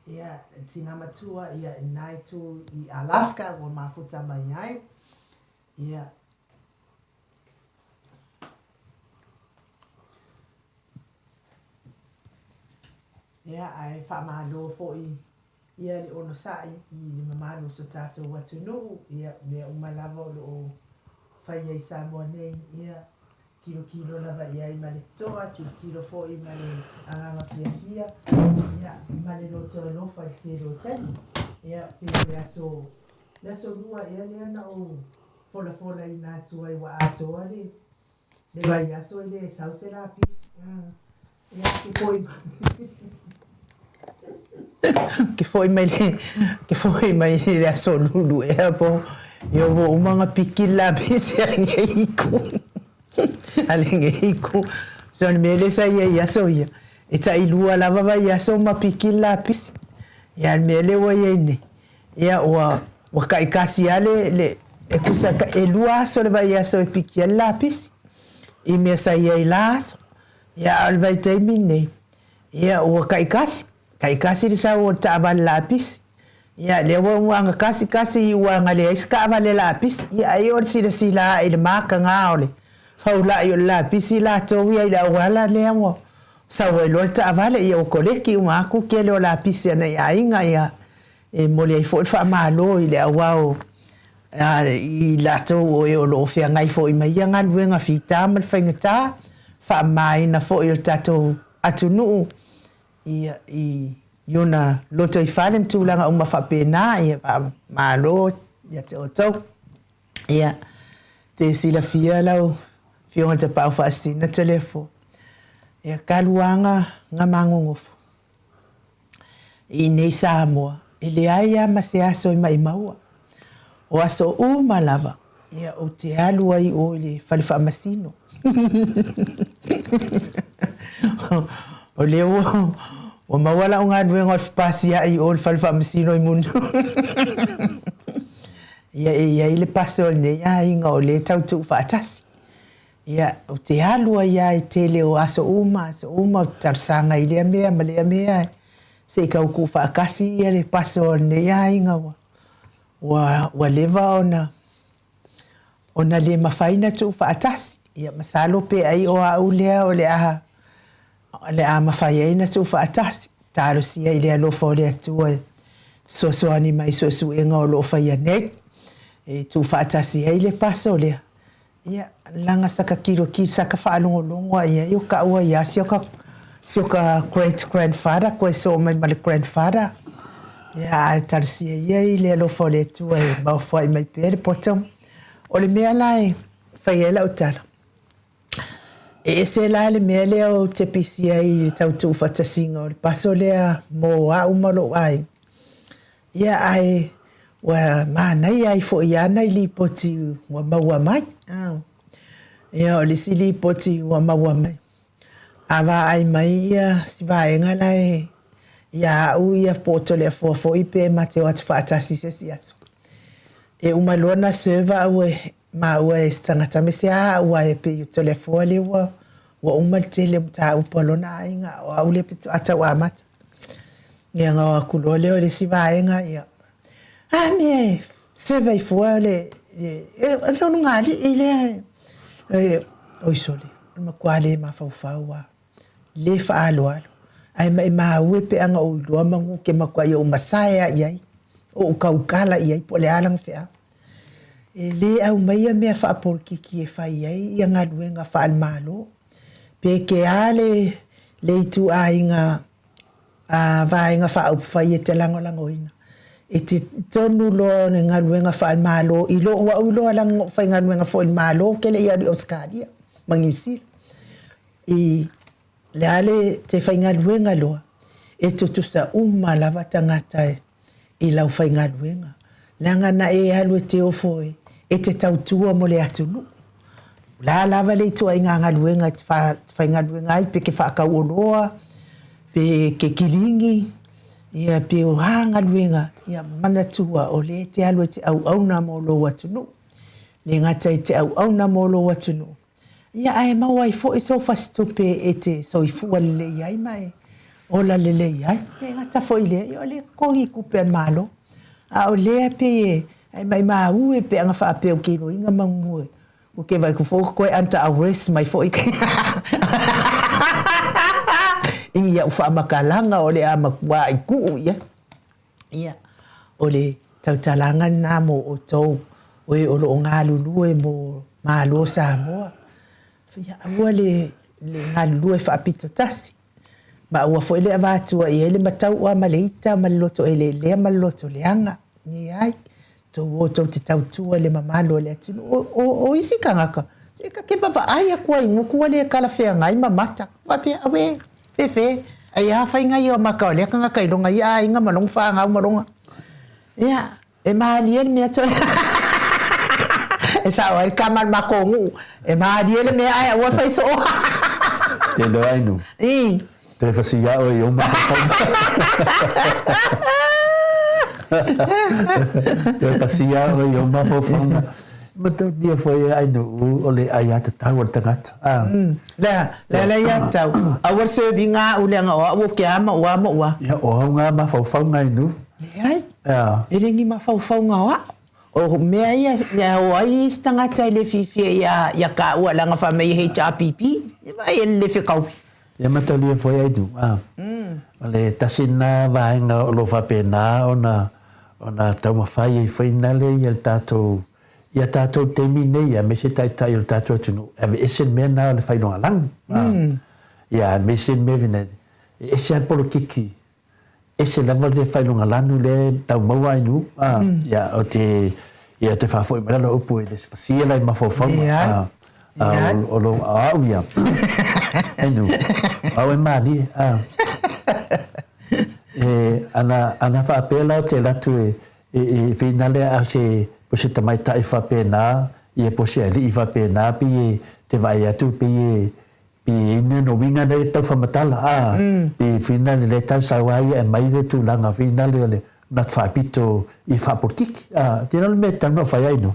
ia, tina matua, ia, i lena itu i Alaska ua mafuta mai ai, ia. Ia, ae faamalo foi ia le onosai i le mamalu o so tatou atunuu, ia, mea uma lava o lo o faia i Samoa nei, ia, tilotilo lava i ai ma le totoa, tilotilo foi ma le agaga fiafia, ia, ma le loto alofa i le tele o taimi. Ia, pei o le aso, le aso lua ea lea na ou folafolaina atu ai ua atoa le Le vaiaso e le sau se lapisi. Ia, ke foi mai. Ke foi mai le, ke foi mai le aso lulu ea po. Ia ua uma ona piki le lapisi a lenei itu. A lenei itu. So o le mea lea sa i ai i aso ia, e tailua lava vaiaso ma piki le lapisi. Ia a o le mea lea ua i ai nei, Ia, ua, ua taitasi lava le, le, e tusa elua aso o le vaiaso e piki ai le lapisi i mea sa i ai i la aso. Ia, a o le vaitaimi lenei, ia, ua taitasi, taitasi le sau o le taavale lapisi. Ia, lea ua ua agatasi tasi i ua aga leai se taavale lapisi. Ia, ai o le silasila ae i le mataga o le faulai o le lapisi latou ia i le auala lea ua sau ai loa le taavale, ia ua koleki uma atu tele o lapisi a nai aiga, ia, E momoli ai foi le faamalo i le auao i latou o e o lo o feagai foi ma ia galuega fita ma le faigata, faamamaina foi o le tatou atunuu i ona lotoifale ma tulaga uma faapena. Ia faamalo ia te outou. Ia, te silafia lau Afioga i le Tapaau Faasisina Toleafoa, ia talu lava ona magogofo I inei Samoa, e leai lava ma se aso e maimaua. O aso uma lava, ia, ou te alu ai i o i le fale faamasino. O lea ua, ua maua lau galuega o le fepasia'i i o i le fale faamasino i Mulinuu. Ia, e i ai le paso a lenei aiga o lea e tau tuufaatasi. Ia, ou te alu ai lava i tele o aso uma, aso uma, ou te talosaga i lea mea ma lea mea, se i tau tuufaatasi ia le paso a lenei aiga ua, ua, ua leva ona, ona le mafai ona tuufaatasi. Ia, masalo pe ai o au lea o le a, o le a mafai ai ona tuufaatasi. Talosia i le alofa o le Atua e fesoasoani mai i suesuega o lo o faia nei, e tuufaatasi ai le paso lea. Ia, laga saka kiloki saka faalogologo a i ai o kaua iā si o ka, si o ka great grandfather koe soo mai ma le grandfather. Ia, ae talosia ia i le alofa o le Atua e maofoai mai pea le poto. O le mea la e fai ai lau tala, e ese la le mea lea ou te pisi ai i le tau tuufaatasiga o le paso lea mo au ma lou aiga. Ia, ae ua manaia ai foi lava nai lipoti ua maua mai. Ia, o le isi lipoti ua maua mai, a vaai mai ia si vaega la e ia au ia po o Toleafoa foi pe ma te o atu faatasi i se isi aso. E uma loa ona serve au e maua e se tagata me se a au ae pei o Toleafoa lea ua ua uma le tele o mataupu a lona aiga, o au lea pito a tau amata. Ia ona o atu loa lea o le isi vaega, ia, a mea e survey fua le, le, le ulugalii lea e, oi sole, o le matua le mafaufau lava, le faaaloalo, ae maimau e pe ana ou iloa manu ou te matuai ou masae lava i ai, ou tautala i ai po o le a lana feau. E le aumaia mea faapolokiki e fai ai ia galuega faale-Malo, pe ke a le le ituaiga a Vaega Faaupufai e te lagolagoina. E te tonu loa o le galuega faale-Malo i lou au iloa leaga na ou faigaluega foi i le Malo ou te le i alu i Ausetalia ma Niu Sila. I le a le te faigaluega loa, e tutusa uma lava tagata e i lau faigaluega, leaga na e alu e te ofo e te tautua mo le atunuu. O le a lava le ituaiga galuega e te faigaluega ai, pe ke faatauoloa, pe ke kiligi, ia pe o a galuega, ia manatua o lea e te alu e te auauna mo lou atunuu. Le gata i te auauna mo lou atunuu, Ia, ae maua ai foi sou fasitupe e te soifua lelei ai ma e. ola lelei ai. E gata foi i lea, ia o lea e totogi tupe a le Malo. A o lea e pei e maimau e pe ana faapea ou te iloaina manunu e ou te vaai atu foi ua toe under arrest mai foi i ni au faamatalaga o le a matuai tuu i ai. Ia, o le tautalaga lena mo outou o e o lo o galulue mo Malo o Samoa. Ia aua le galulue faapito tasi, ma aua foi le avatua i ai le matau'a ma le ita ma le loto eleelea ma le loto leaga. Leai, tou o tou te tautua i le mamalu o le atunuu. O isi tagata, se ta te vavaai atu ai i gutu ua le talafeagai ma mata, faapea, auē, fefe, ai a faiga ia o mata o lea tagata i lona ia aiga ma lona fanau ma lona. Ia, e malie le mea E sao ai le tama a le matou nuu, e malie le mea ae aua le fai soo. Te iloa ai nuu. I. Toe fasia oe i ou mafaufauga. Toe fasia oe i ou mafaufauga. Mataulia foi e Ainuu o le aiatatau a le tagata. A. Le a le aiatatau? Aua le serve ina au leaga o au ou te a ma ua ma ua. Ia, o au ngā mafaufauga Ainuu. Leai. E le ni mafaufauga o au. O mea ia e o ai isi tagata e le fiafia ia taua leaga fai mai e HRPP, e vaai e le fetaui. Ia matalia foi ai nu, a. O le tasi lena vaega o lo o faapena ona ona taumafai ai foi nale ia le tatou ia tatou taimi nei aemaise taitai o le tatou atunuu e aveese le mea lena o le failaugalanu, a. Ia aemaise le mea lena e ese lava le polokiki Ese lava le faailoga lanu lea e tau maua ai nuu, a, ia, o te, ia, te faafoi mai lalo upu e le fasia la i mafaufauga, a, a, o lo, o au ia, ai nuu, au e malie, a, e, ana, ana faapea la o te alu atu e, e, e finale a se, po se tamaitai faapena, ia po se alii faapena, pei e te vaai atu, pei e, Pi ina no winga nei tau whamatala, a, pi finale le tau sau a ia e mai le tulaga finale o le nat whaapito i whaapolitiki, a, tena le mea tau no whai ai no.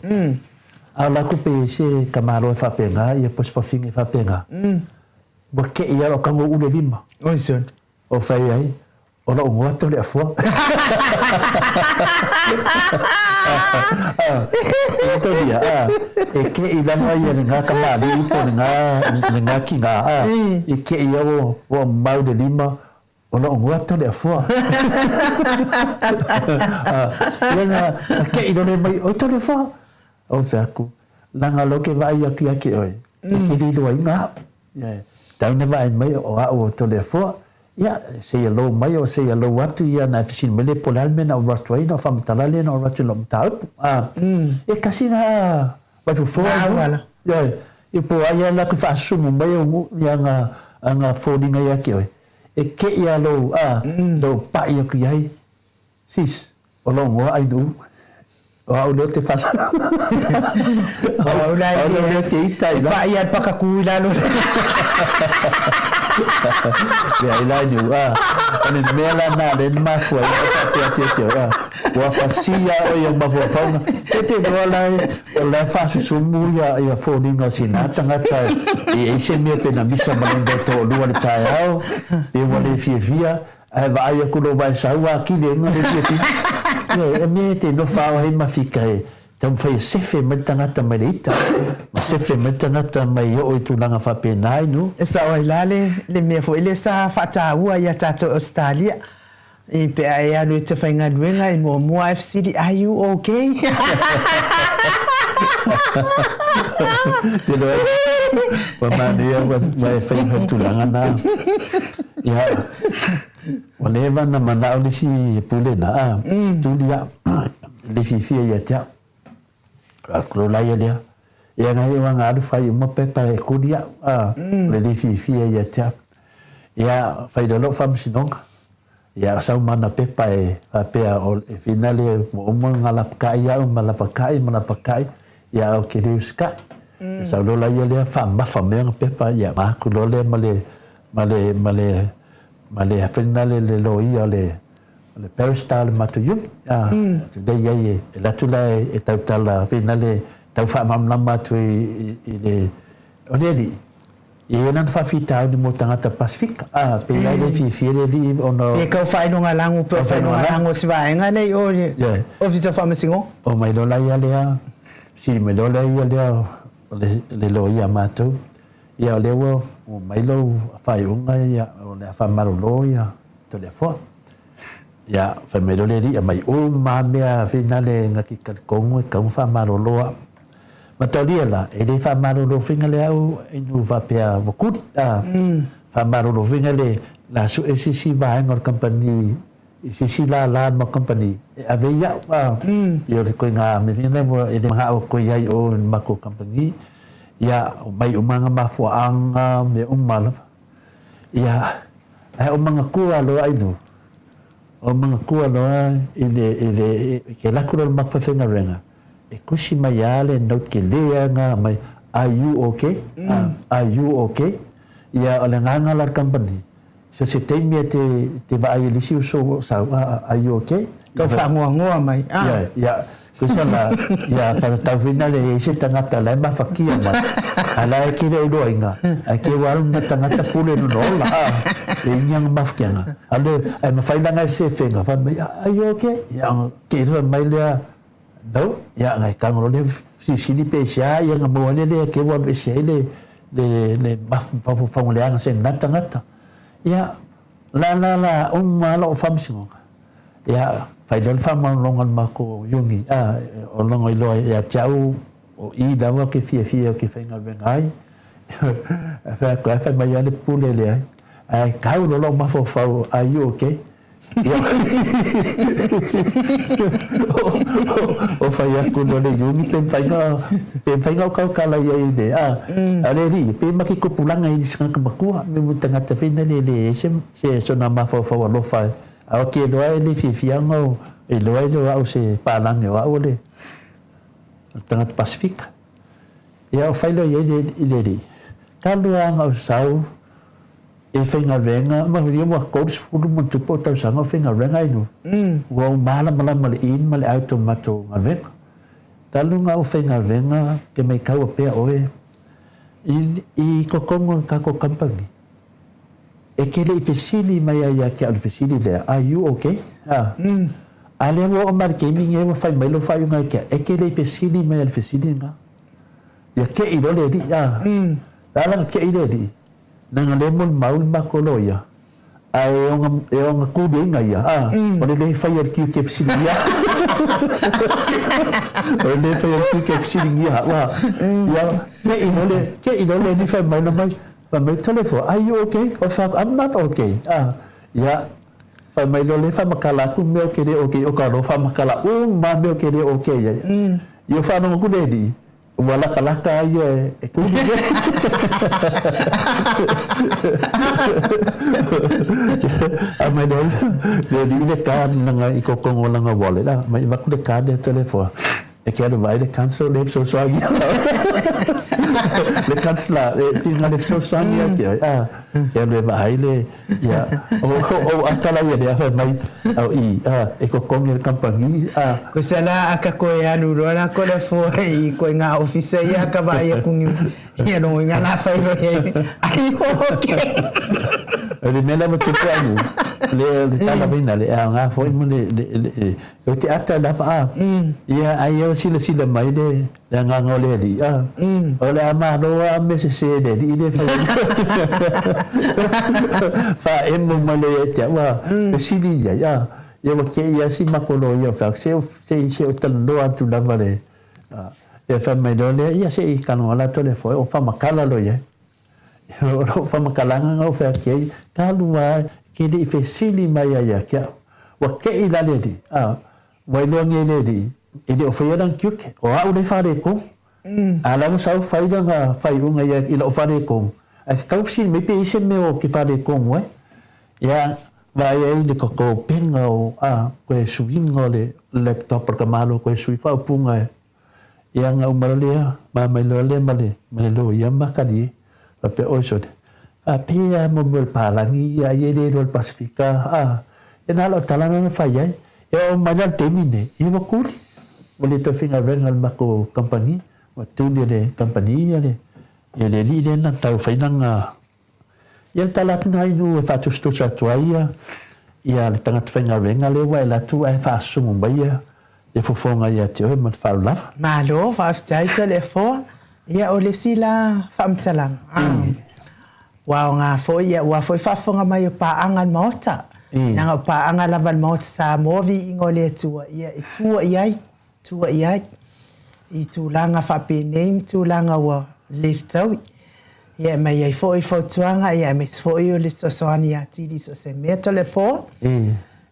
A la ku pe se ka malo e whaapenga, ia po se whawhinga e whaapenga. Ua ke ia o kango ule lima. Oi son. O whai ai, o lou ngoa to le afua. Toria, a, e ke i lava ia le ngā kamāli i po le ngā, le ngā ki ngā, a, i ke i au o mau le lima, o lou ngoa to le afua. A, ia ngā, ke i lore mai, oi to le afua. O wheaku, langa lo ke vai aku ia ke oe, e ke lilo ai ngā. Ia, tau na vaai mai o a'u o Toleafoa, ia, seia lou mai o seia lou atu ia na e fesili mai le po o le a le mea na ou alu atu ai na ou faamatala lea na ou alu atu i lau mataupu. A, e kasi na vaifofoa i luga. Ioe, ia po o ai lava la ke faasusumu mai au ia aga aga foliga ia te oe, e keʻi a lou, a, lou paʻi aku i ai, Sis, o lou ngoa ai nuu. O au lea te whasa. O au la e lea te ita i la. E paʻi a le pakakū i lalo. Lea i la nuu, a. O le mea la nā le na mafua i o whapea te te a. Ua whasia o ia mafuafauga. Te te roa la e, o la e whasusumu ia, ia fōringa o sina tangata e e se mea pena misa malonga to'olua le taeao, pe ua le fiafia, Ae vaai aku lou vae sau a kile nga le fiafia. Ioe, e mea e te nofa ao hei mawhika e taumawhai e sefe mai le tangata mai le ita, ma sefe mai le tangata mai oo i tulaga faapena ai no. E sao ai la le le mea foi lea sa faataua ia tatou i Ausetalia, i pe a e alu e te faigaluega e muamua ae fesili, are you ok? Tino ai, ua manaia ua e fai ma tulaga na. Ia, ua leva ona manao le isi pule na, a, tuli au, le fiafia ia te au. Atu loa la ia lea, ia ngai o anga alu fai uma pepa e kuli au, a, o le le fiafia ia te au. Ia, fai loa lou faamasinoga, ia sau ma ana pepa e faapea o e finale ua uma ona lapakaʻi au ma lapakaʻi ma lapakaʻi, ia ou te le usikai. Sau loa la ia lea faamamafa mai ana pepa, ia ma aku loa lea ma le ma le, ma le, ma le finale le loia o le, o le barrister o le matou uni, a, atu lea i ai e, e alu atu la e tautala finale tau faamalamalama atu i, i, i le, o le alii. E i ai lana faafitauli mo tagata Pasefika, ā, pēlā e le fiafia le alii ona o. Pe kau faailogalanu, pe o faailogalanu o se vaega lea i o i le Ofisa o Faamasinoga. Oo mai loa la ia lea, fesili mai loa lea ia lea o le loia a matou, ia o lea ua oo mai lou faaiuga ia o le a faamalolo ia Toleafoa. Ia, fai mai loa le alii, aumai uma lava mea finale na te talitonu e tatau ona faamalolo au. Mataulia la, e le faamalolo faiga le au inu faapea ua kuli, a. Faamalolo faiga le la sue se isi vaega o le kamupani i se isi lala o le matou kamupani e ave ai au, a. Ia o le ituaiga mea foi lea e le manao e toe i ai i o i le matou kamupani. Ia, omai uma lava mafuaaga, mea uma lava. Ia, ae o manatua loa inu, o manatua loa i le, i le, ke alu atu loa i le matou falefaigaluega, e tusi mai lava le note tele lava na aumai, are you okay? Are you okay? Ia, o le agaga la o le kamupani, so se taimi e te, te vaai ai i le isi uso o sau, are you okay? Tau faanoanoa mai, a. Ia, ia, Kusa la, ia whakatau whina le e se tangata la e mawhakia mai. A la e kere o roinga, a ke waru na tangata pule no no ola, a, e inga nga mawhakianga. A le, a e mawhai langa e se whenga, wha mai, are you okay? Ia, anga, ke rua mai lea, no, ia, anga e kangoro le sisili pe se a, ia nga maua le lea ke waru e se ai le, le, le mawhawhawhanga le anga se na tangata. Ia, la la la, uma ala o whamsingonga. Ia, fai loa le faamaualaloga o le matou uni, a, o logo iloa ia te au, o i lava ou te fiafia ou te faigaluega ai. Ae fai atu, ae fai mai lava le pule lea, ae tau loa lou mafaufau, are you okay? Ia, o fai atu loa le uni pe mafai ona, pe mafai ona ou tautala i ai i le, a, a o le alii, pe ma ke tupulaga i se tagata matua, me tagata foi lele e leai se sona mafaufau alofa A o ke loa e le fiafia ona o e loa e le o au se palagi o au o le tagata Pasifika. Ia o fai loa i ai le i le alii, Talu lava ona ou sau e faigaluega, ma ia ua 30 ma ona tupu ou tausaga o faigaluega ai nuu, ua ou malamalama i le in ma le out o le matou galuega. Talu ona ou faigaluega ke maitau pea oe i totonu o le tatou company. E te le i fesili mai ai ia te au i le fesili lea, Are you okay? A. A lea ua oo mai i le taimi lenei ua fai mai lou faaiuga ia te au, e te le i fesili mai ai i le fesili lena. Ia te i loa le alii, a. O le a la ona te i le alii? Leaga o lea e molimau le matou loia, ae e ona tuliaina ia, a, o le le faia e le tiute e fesiligia. O le le faia e le tiute e fesiligia au, a. Ia, te i loa le, te i loa le alii fai mai, mai, Fai mai, Toleafoa, are you okay? Ou fai atu, I'm not okay. Ah, ia, fai mai loa lea faamatala atu mea ou te le okay, o ka loa faamatala uma lava mea ou te le okay ai. Ia ou faalogo atu le alii, ua latalata a ia e tuli. Aumai loa le alii le card lana i totonu o lana wallet, ah, mai avatu le card lea Toleafoa. E ke alu vaai le council le fesoasoani le councillor e tinga le fesoasoani ia ki ai a ke alu e vaai le ia o o ata la ia le fai mai au i a e kokongi le company a Ko se la aka koe alu loa la ko le fo i koe ngā officer ia ka vaai aku ni ia longo i ngā la whai loa ia ai okay. Le mea lava tupu ai le le tala vina le a ngā foi mo le le O te ata lava a. Ia, ai o silasila mai le le agaga o le Alii, a. O le a malo a mea sese e le Alii le fai ai. Faaemo mai loa ia te au, a, fesili i ai, a, ia ua kei a si makou loia o fea, se se se o talanoa atu lava le, a, ia fai mai loa lea, ia se i talanoa latou le foe, o faamakala loa i ai. O lou faamatalaga na ou fai atu ai, talu a ke le i fesili mai ai ia te au. Ua kei la le alii, a, ua iloa nei e le alii, e le o faia lana tiute, o au le faaletonu. A la ua sau fai lana faaiuga ia i lau faaletonu, ae tatau fesili mai pe i ai se mea ou te faaletonu ai. Ia, vaai ai le totopega o, a, toe suiga o le laptop a le tamaloa toe sui faaupuga e Ia na uma loa lea, ma mai loa lea ma le, ma le loia ma makalie, faapea, Oi sole, faapea lava mo mea o le palagi ia ai e le iloa le Pasifika, a, ia na o lau tala lena na fai ai. E oo mai la i le taimi lenei, ia ua tuli, ua le toe faigaluega i le matou kamupani, ua tuli e le kamupani ia le. Ia le alii lea na tau fai lana ia le tala atu na inu e faatusatusa atu ai ia ia le tagata faigaluega lea ua e alu atu ae faasumu mai ia ia fofoga ia te oe ma le faaaloalo lava. Malo faafetai Toleafoa. Ia o le isi la faamatalaga, ua aoga foi ia ua foi faafofoga mai o paaga a le Maota, leaga o paaga lava a le Maota Samoa viiga o le Atua ia e tua i ai, tua i ai i tulaga faapenei ma tulaga ua le fetaui. Ia e aumai ai foi fautuaga ia aemaise foi o le fesoasoani atili i so o se mea Toleafoa.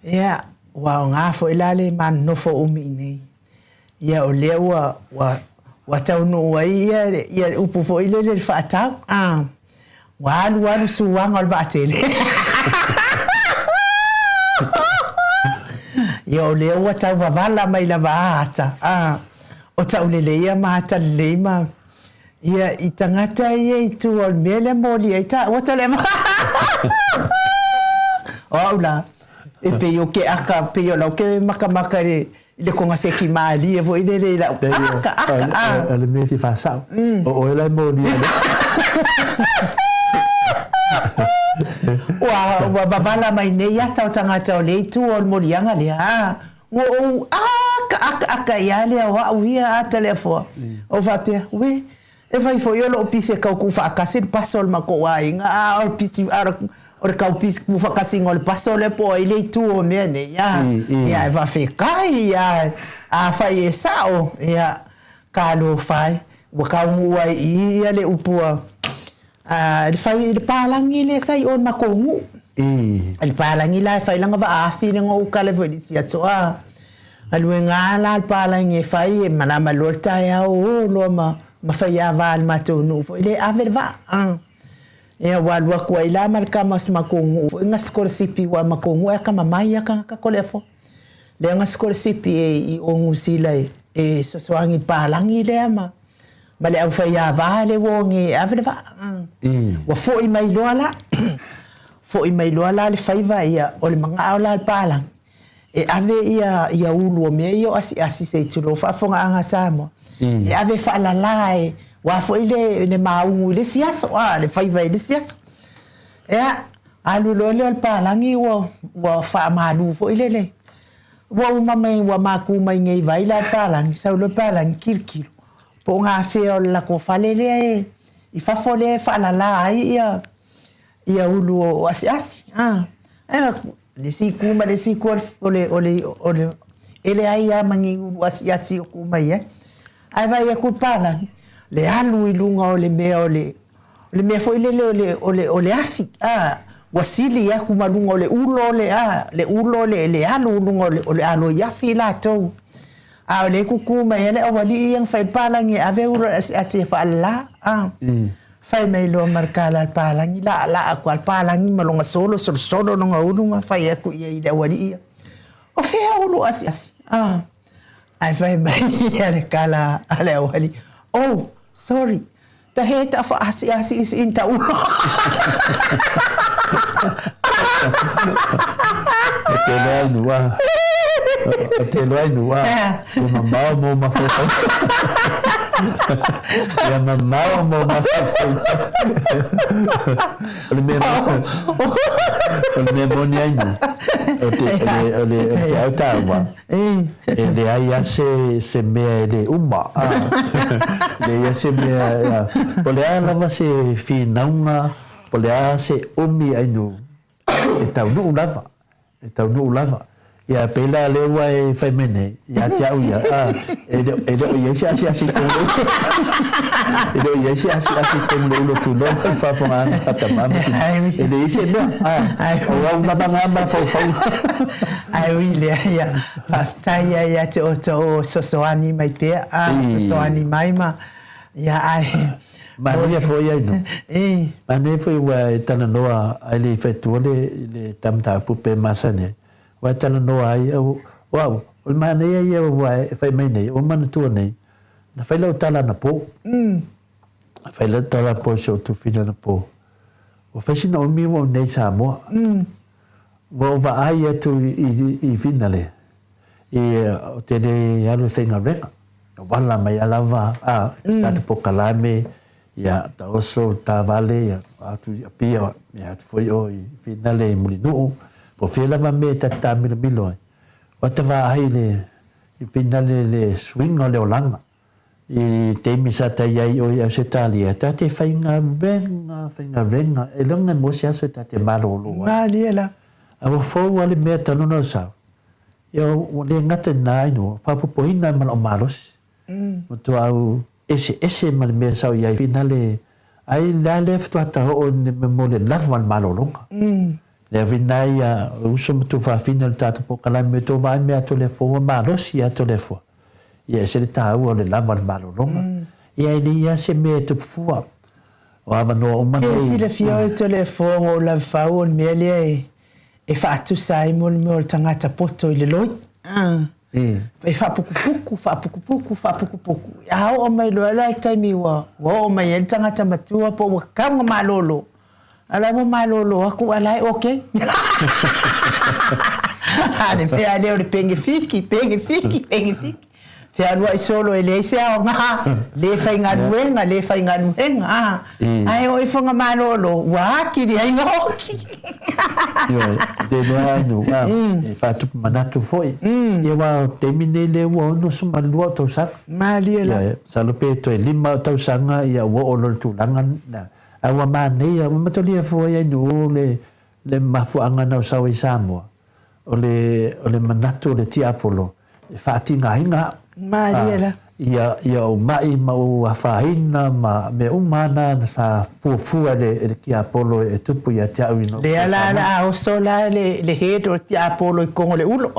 Ia ua aoga foi la le ma nonofo umi i inei. Ia o lea ua ua ua taunuu ai ia ia le upu foi lele i le faatau, a, ua alu alu suaga o le vaatele. Ia o lea ua tau vavala mai lava a ata, a, o tauleleia ma ata lelei ma Ia, i tagata ia i tua o le mea lea moli ai taua tale O au la, e pei o ke aka, pei o lau ke makamaka i le, i le kogaseki mālie foi lele i lau aka, aka, a. O le mea e fia faasao, o oe la e molia ai. Ua, ua wavala mai nei ata o tagata o lea i tua o le moliaga lea, a. Ua ou ʻakaʻakaʻaka ia lea o aʻu ia ata Toleafoa. Ou faapea, Uē, e fai foi o loʻu pisi e kau kūfaatasi le paso o le makou aiga, a o le pisi, a o le kau pisi kūfaatasiga o le paso lea po o ai le itu o mea nei, a, ia e faafetai, ia, afai e sao, ia, talofa e, ua taunuu ai i i ia le upu a A le fai le palagi lea sa i o i le matou nuu. Le palagi la e fai lana vaa afi lea na ou tala ai foi i le isi aso a. Galuega a la le palagi e fai e malama loa le taeao o loa ma ma faiava a le matou nuu foi lea e ave le vaa a. Ia ua alu atu ai la ma le tama o si matou nuu foi na sikolasipi aua o matou nuu e atamamai lava tagata Toleafoa. Lea na sikolasipi i o Niu Sila e fesoasoani i le palagi lea ma ma le aufaiava lea ua o nei e ave le vaa. Ua foi mai loa la, foi mai loa la le faiva ia, o le manao la o le palagi, e ave ia, ia ulu o mea ia o asiasi se i tulou faafofogaaga a Samoa, e ave e faalala e, aua foi le, le maugu i le isi aso, a, le faiva i le isi aso. Ia, alu loa lea o le palagi ua, ua faamalu foi lele. Ua uma mai, ua maku mai nei vai la le palagi, sau loa le palagi tilotilo, po o gafea o le latou fale lea e i fafo lea e faalala ai ia ia ulu o asiasi a. Ae fai atu, le isi itu ma le isi itu o le o le o le e leai lava ma ni ulu asiasi o tuu mai ai. Ae vaai atu le palagi, le alu i luga o le mea o le O le mea foi lele o le, o le, o le afi, a, ua sili atu ma luga o le ulo le, a, le ulo le, le alu i luga o le, o le aloi afi latou. A o lea e tutu mai ai le aualii ia na fai ai le palagi e ave ulo i le asiasi e faalala, a. Fai mai loa ma le tala a le palagi, laalaa atu lava le palagi ma lona solo, solosolo lona ulu ma fai atu i ai i le aualii ia, O fea ulu asiasi, a. Ae fai mai ia le tala a le aualii, Oh, sorry, Tahe ta whaasiasi isi in ta ulo. O te loa inu a. O te loa inu a. Ua mamao mo mafaufau. Ia mamao mo mafaufau. O le mea o le mea moni ai nu. O te o le o le o le feau taua. E leai lava se, se mea e le uma, ā, leai lava se mea, po o le a lava se finauga, po o le a se umi ainu, e taunuu lava, e taunuu lava. Ia, pei la lea ua e fai mai nei, ia te au ia, ā, e le, e le o i ai se asiasi i totonu o le ulu, e le o i ai se asiasi i totonu o le ulu o Tulou ma le faafofogaaga a tama ma tina. E leai se mea, ā, o au lava na mafaufau. Ae ui i lea, ia, faafetai lava ia te outou o fesoasoani mai pea, a, fesoasoani mai ma, ia, ae. Manaia foi ai no. Manaia foi ua e talanoa ai le i whaitua le, le ta mataupu pe masani ai. Ua e talanoa ai, o, o au, o le manaia ia ua e whai mai nei, o manatua nei, na whai lau tala na pō. Na whai lau tala na pō i se o tufina na pō. Ua whai sina umi ua o nei Samoa. Ua ou vaai atu i Finale, i o tenei alu e faigaluega, e wala mai a lava a tatou polokalame Ia, taoso le taavale, ia, atu i Apia, ia atu foi o i Finale i Mulinuu, po o fea lava mea e ta te taamilomilo ai, ua ta vaai i le i Finale le suiga o le olaga. I le taimi sa ta i ai i o i Ausetalia, ta te faigaluega, faigaluega, ailoga e maua se aso e ta te malolo ai. Malie la. A ua fou lava le mea talu ona ou sau, ia ua le gata i lena ai ua faaopoopoina ai ma lou malosi. Matua au eseese ma le mea sa ou i ai finale ai le a lea faatoa ta oo i le mea mo le lava o le malologa. Lea foi na ia uso ma tuafafine o le tatou polokalame me tou vaai mea atu le afua ua malosi atu le afua. Ia ese le taua o le lava o le malologa. Ia e leai lava se mea e tupu fua. O avanoa uma nei. E silafia oe Toleafoa ua ou lavafau o le mea lea e e faatusa ai mo le mea o le tagata poto i le loi. E faapukupuku, faapukupuku, faapukupuku. A oo mai loa la i le taimi ua oo mai ai le tagata matua po ua tau ina malolo, a o la ua malolo atu a o la e okay. A o le mea lea o le pegefiki, pegefiki, pegefiki. Fealuai solo e leai se aoga, le faigaluega, le faigaluega, ae oo ifo ina malolo, ua atili ai ona oki. Ioe, te mea ai nu, a, e whaatupu manatu foi. Ia aua o taimi nei lea ua 62 o tausaga. Malie la. Ioe, masalo pe toe 5 o tausaga ia ua oo loa i le tulaga lena. Ae ua manaia, ua matolia foi ai nu le, le mafuaaga na o sau ai i Samoa. O le, o le manatu o le tiapolo, e faatigaina au. Malie la. Ia, ia ou maʻi ma ou afaina ma mea uma lava na sa fuafua e le, e le tiapolo e tupu ia te au ina ua Lea la o le a oso la le, le head o le tiapolo i totonu o le ulo.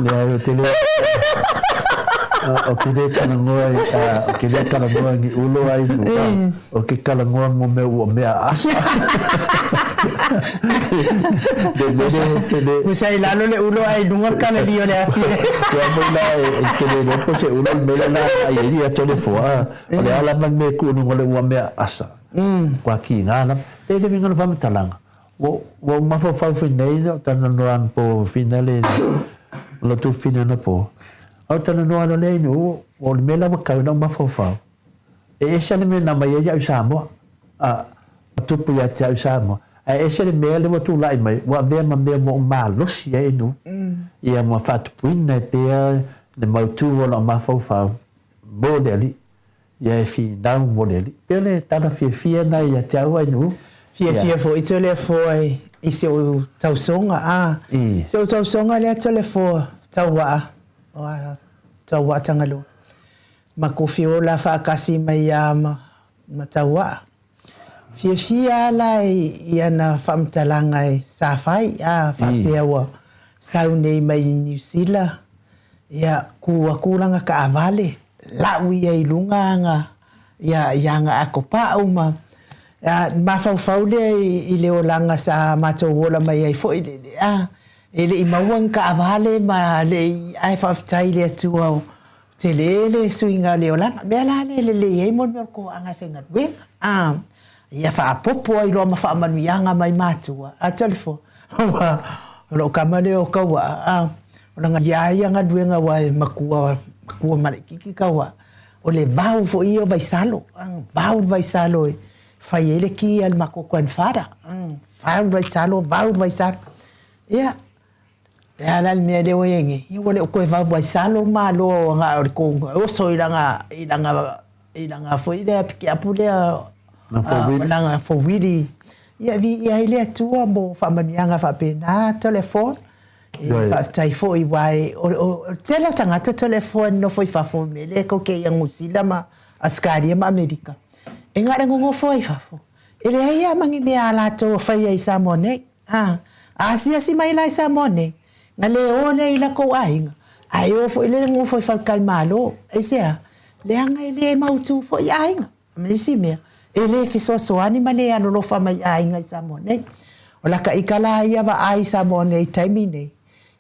Leai, ou te le, ou te le talanoa i, ou te le talanoa i ni ulo ai, O ke talanoa mo mea ua mea asa. Le lele, le le. Usa i lalo le ulo ae i luga le kalali o le afi. Ia moi la e te le iloa po o se ulo le mea lea la ai ai ia Toleafoa. O le a lava le mea e tuu i luga o le ua mea asa. Ua kiga lava. E le uiga o le faamatalaga, ua ou mafaufau foi nei ina ua talanoa anapo finale o la outou fine anapo. A ou talanoa loa lea ina ua o le mea la ua tau i lau mafaufau. E ese le mea na aumai ai iaʻu i Samoa, a ua tupu ia te au i Samoa, ae ese le mea lea ua tulai mai, ua avea ma mea ua ou malosi ai e nuu, ia ma faatupuina ai pea le mautu o lau mafaufau mo le Alii, ia e finau mo le Alii. Pei o le tala fiafia lena ia te au ai nuu. Fiafia foi Toleafoa i si ou tausoga, a, si ou tausoga lea Toleafoa, Tauaa, Tauaa Tagaloa. Matou fiola faatasi mai ia ma Matauaa. Fiafia a la i ana faamatalaga e sa fai, a faapea ua sau nei mai Niu Sila, ia ku atu lana taavale, lau ia i luga aga ia i ana atopau ma mafaufau lea i le olaga sa matou ola mai ai foi lele, a e le i maua ni taavale ma le i, ae faafetai i le Atua o Tele le suiga o le olaga. Mea la lea e lelei ai mo le mea o le toaga e faigaluega. A, ia faapopo ai loa ma faamanuiaga mai matua. A Toleafoa, aua o lou tama lea o Tauaa, a, o lana ia ia galuega aua e matua, matua malaititi Tauaa. O le vao foi ia o Vaisalo, a, vao le Vaisalo e fai ai le ki a le matou grandfather. A, vao le Vaisalo, vao le Vaisalo. Ia, E a la le mea lea ua i ai nei? Ia ua le o toe vauvaisalo le Malo na o le tou oso i lana, i lana, i lana foi lea pikiapu lea, lana fowili. Ia viia ai le Atua mo faamanuiaga faapena Toleafoa. E faafetai foi aua o le tele o tagata Toleafoa e nonofo i fafo i mea lea tou te i a Niu Sila ma Ausetalia ma Amerika. E na o le nonofo lava i fafo. E leai lava ma ni mea a latou o faia i Samoa nei. A asiasi mai la i Samoa nei, na le o lea i latou aiga, ae o foi lea nofo i faletalimalo. Aisea? Leaga e le mautu foi aiga. Ma isi mea, e le fesoasoani ma le alolofa mai i aiga i Samoa nei. O lata ita la ia vaai i Samoa nei i taimi nei,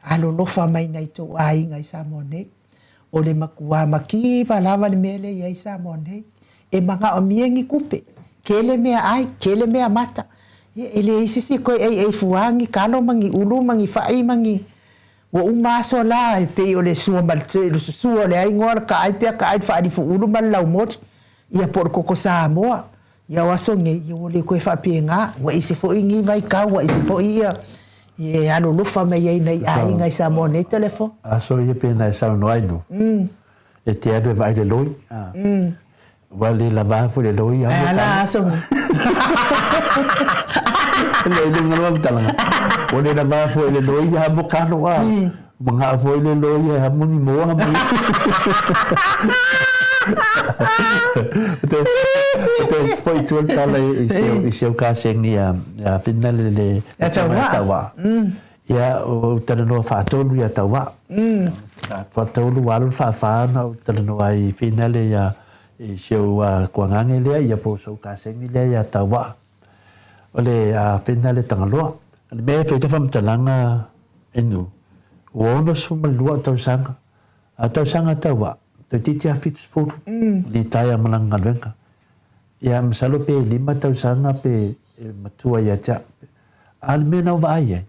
alolofa mai nai tou aiga i Samoa nei. O le matua mativa lava le mea lea i ai i Samoa nei. E manaomia ni tupe, tele meaai, tele meamata. Ia e leai se isi e toe aiai fua ni talo ma ni ulu ma ni fai ma ni. Ua uma aso la e pei o le sua ma le sua o le aigoa o le kaai pea kaai le faalifuulu ma le laumoli ia po o le koko Samoa. Ia o aso nei ia ua le toe faapena, ua ese foi ni vaitau ua ese foi ia e alolofa mai ai nai aiga i Samoa nei telefoni. Aso ia pei ona e saunoa ai nu, e te alu e vaai i le loi, ua le lava foi le loi amo talo. Ala aso nei. Le i luga o le faamatalaga, ua le lava foi le loi amo talo a. Manao foi le loia e amo ni moa ma ni. Toe foi i tua le tala i si au kasegi ia Finale le Ia Tauvaa. Tauvaa. Ia ou talanoa faatolu ia Tauvaa. Faatolu ua alu le faafa ona ou talanoa ai i Finale ia i si ou kuagage lea ia po o si ou kasegi lea ia Tauvaa. O le Finale Tagaloa. O le mea e fai ai le faamatalaga E nu, ua 62 au tausaga, a o tausaga tau a, toeitiiti lava 70, litaea ma lana galuega. Ia, masalo pe lima tausaga pe e matua ia te au. A o le mea na ou vaai ai,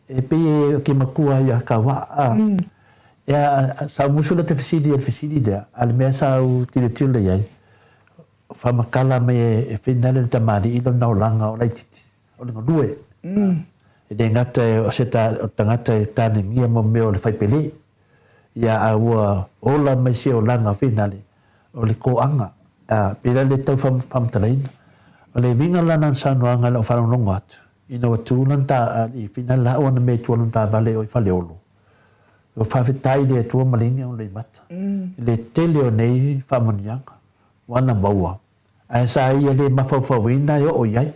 e pei e ke matua ia kau a, a. Ia, sa ou musu la te fesili i le fesili lea, a o le mea sa ou tilotilo i ai, faamatala mai e Finale le tamalii lona olaga o laitiiti. O le galue. E le gata o se tagata e tanegia mo mea o le faipele, ia a ua ola mai se olaga finale, o le koaga, a, pēlā le tau faamatalaina. O le uiga la lana saunoaga i lau faalogologo atu, ina ua tu lana ta, i finale la ua na mea i tua lona taavale o i Faleolo, ua faafetai i le Atua ma le igi ona loimata, i le tele o nei faamanuiaga ua na maua. Ae sa ia le mafaufauina e oo i ai.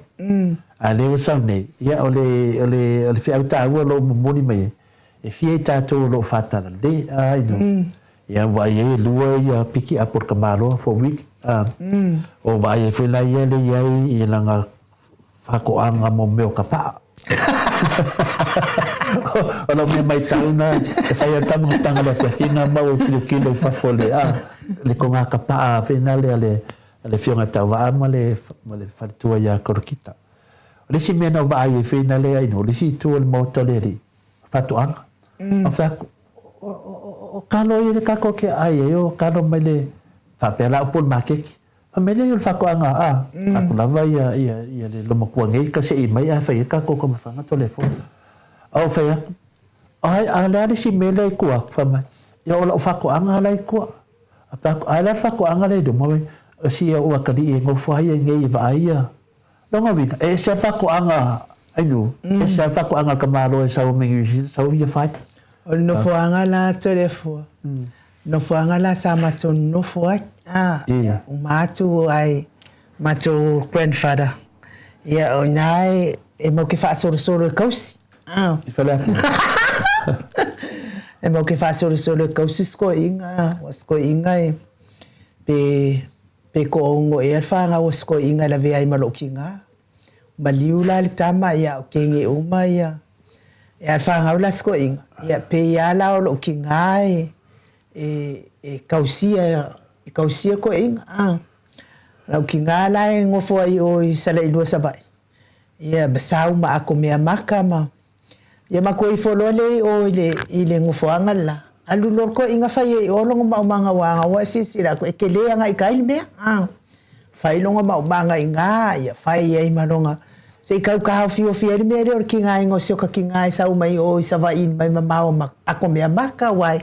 A o lea ua sau nei, ia o le, o le, o le feau taua o lo o momoli mai ai, e fia i tatou o lo o faatalale, a, you know. Ia vaai ai e lua ia piki apo le tamaloa for week, a, o vaai ai foi la ia le i ai i lana faatoaga mo mea o ka paa. O lau mea maitau na, e fai a tama tanga le afiafiga ma ua kilokilo i fafo le, a, le konga ka paa whena le a le, a le fionga tau waa ma le, ma le faletua ia Korokita. O le isi mea na vaai ai whena le ai no, le isi itu o le maota le alii, faatoaga. O fai atu, o, o, o, o kalo ia le kako ke ai ai, o kalo mai le, faapea la upu o le makeki. Fai mai lea o le faatoaga a aku lava ia ia ia le lomatua nei ka seʻi mai ae fai ai le tatou taumafaga telefoni. A ou fai atu, Ai, a o le a le isi mea lea i tua atu? Fai mai, Ia o lau faatoaga la i tua. A fai atu, A o le a le faatoaga lea i luma? Fai mai, O si ou atalii e nofo ai nei e vaai ia. Lona uiga, e ese lava le faatoaga a Inu, ese lava le faatoaga a le tamaloa e sau mai Niu Sila, sau ia fai. O le nofoaga la Toleafoa, nofoaga la sa matou nonofo ai, a, uma atu ai matou grandfather, ia o ina e mau ke faasolosolo e kausi, a. I Faleata. E mau ke faasolosolo e kausi sikoiga, ua sikoiga e pe Pe ko ogo ea le fanau o Sikoiga e lavea ai ma lou tiga. Maliu la le tama ia o kege uma ia ea le fanau la Sikoiga ia pe ia la o lou tiga e e kausia e kausia koiga a. Lau tiga la e gofo ai i o i Salailua Savaii ia ma sau ma ako mea maka ma Ia matou ifo loa lea i o i le, i le nofoaga le la, alu loa le toeaina fai ai i o lona maumaga aua ana ua e silasila atu e tele agai i tai le mea, a. Fai lona maumaga i ina, ia fai ai ma lona, se i tau taofiofi ai le mea lea o le tigaina o si ota tiga e sau mai o i Savaii mai mamao ma ato mea maka, aua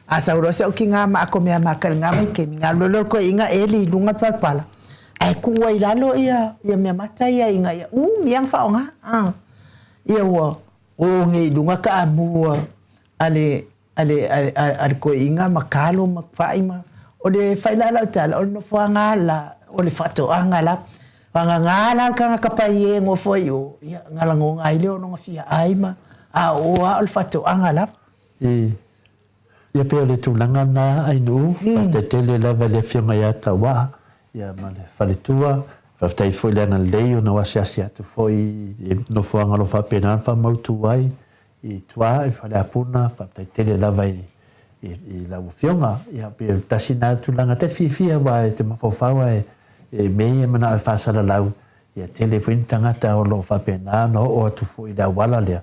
a sau loa si au tiga ma ato mea maka i lena vaitaimi, ona alu loa lea o le toeaina eli i luga le palapala, ae tuu ai i lalo ia, ia mea mata ia ina ia umi lava ona faaaoga, a. Ia ua oge i luga ka amu a le a le a le toeaina ma kalo ma fa'i ma o le failaulau tala o le nofoaga la o le faatoaga la vagana la le tagata paie e nofo ai i o ia ona lagona ai lea o lona fia ai ma a o a o le faatoaga lava. I Ia pei o le tulaga lena Ainuu, faafetai tele lava i le Afioga ia Tauaa ia ma le faletua, faafetai foi i le agalelei ona o asiasi atu foi i nofoaga o lo o faapena ona faamautu ai i tua i Faleapuna, faafetai tele lava i i lau Afioga. Ia pei o le tasi lena tulaga ta te fiafia aua e te mafaufau ae i mea ia e manao e faasalalau, ia tele foi ni tagata o lo o faapena ona oo atu foi i le auala lea.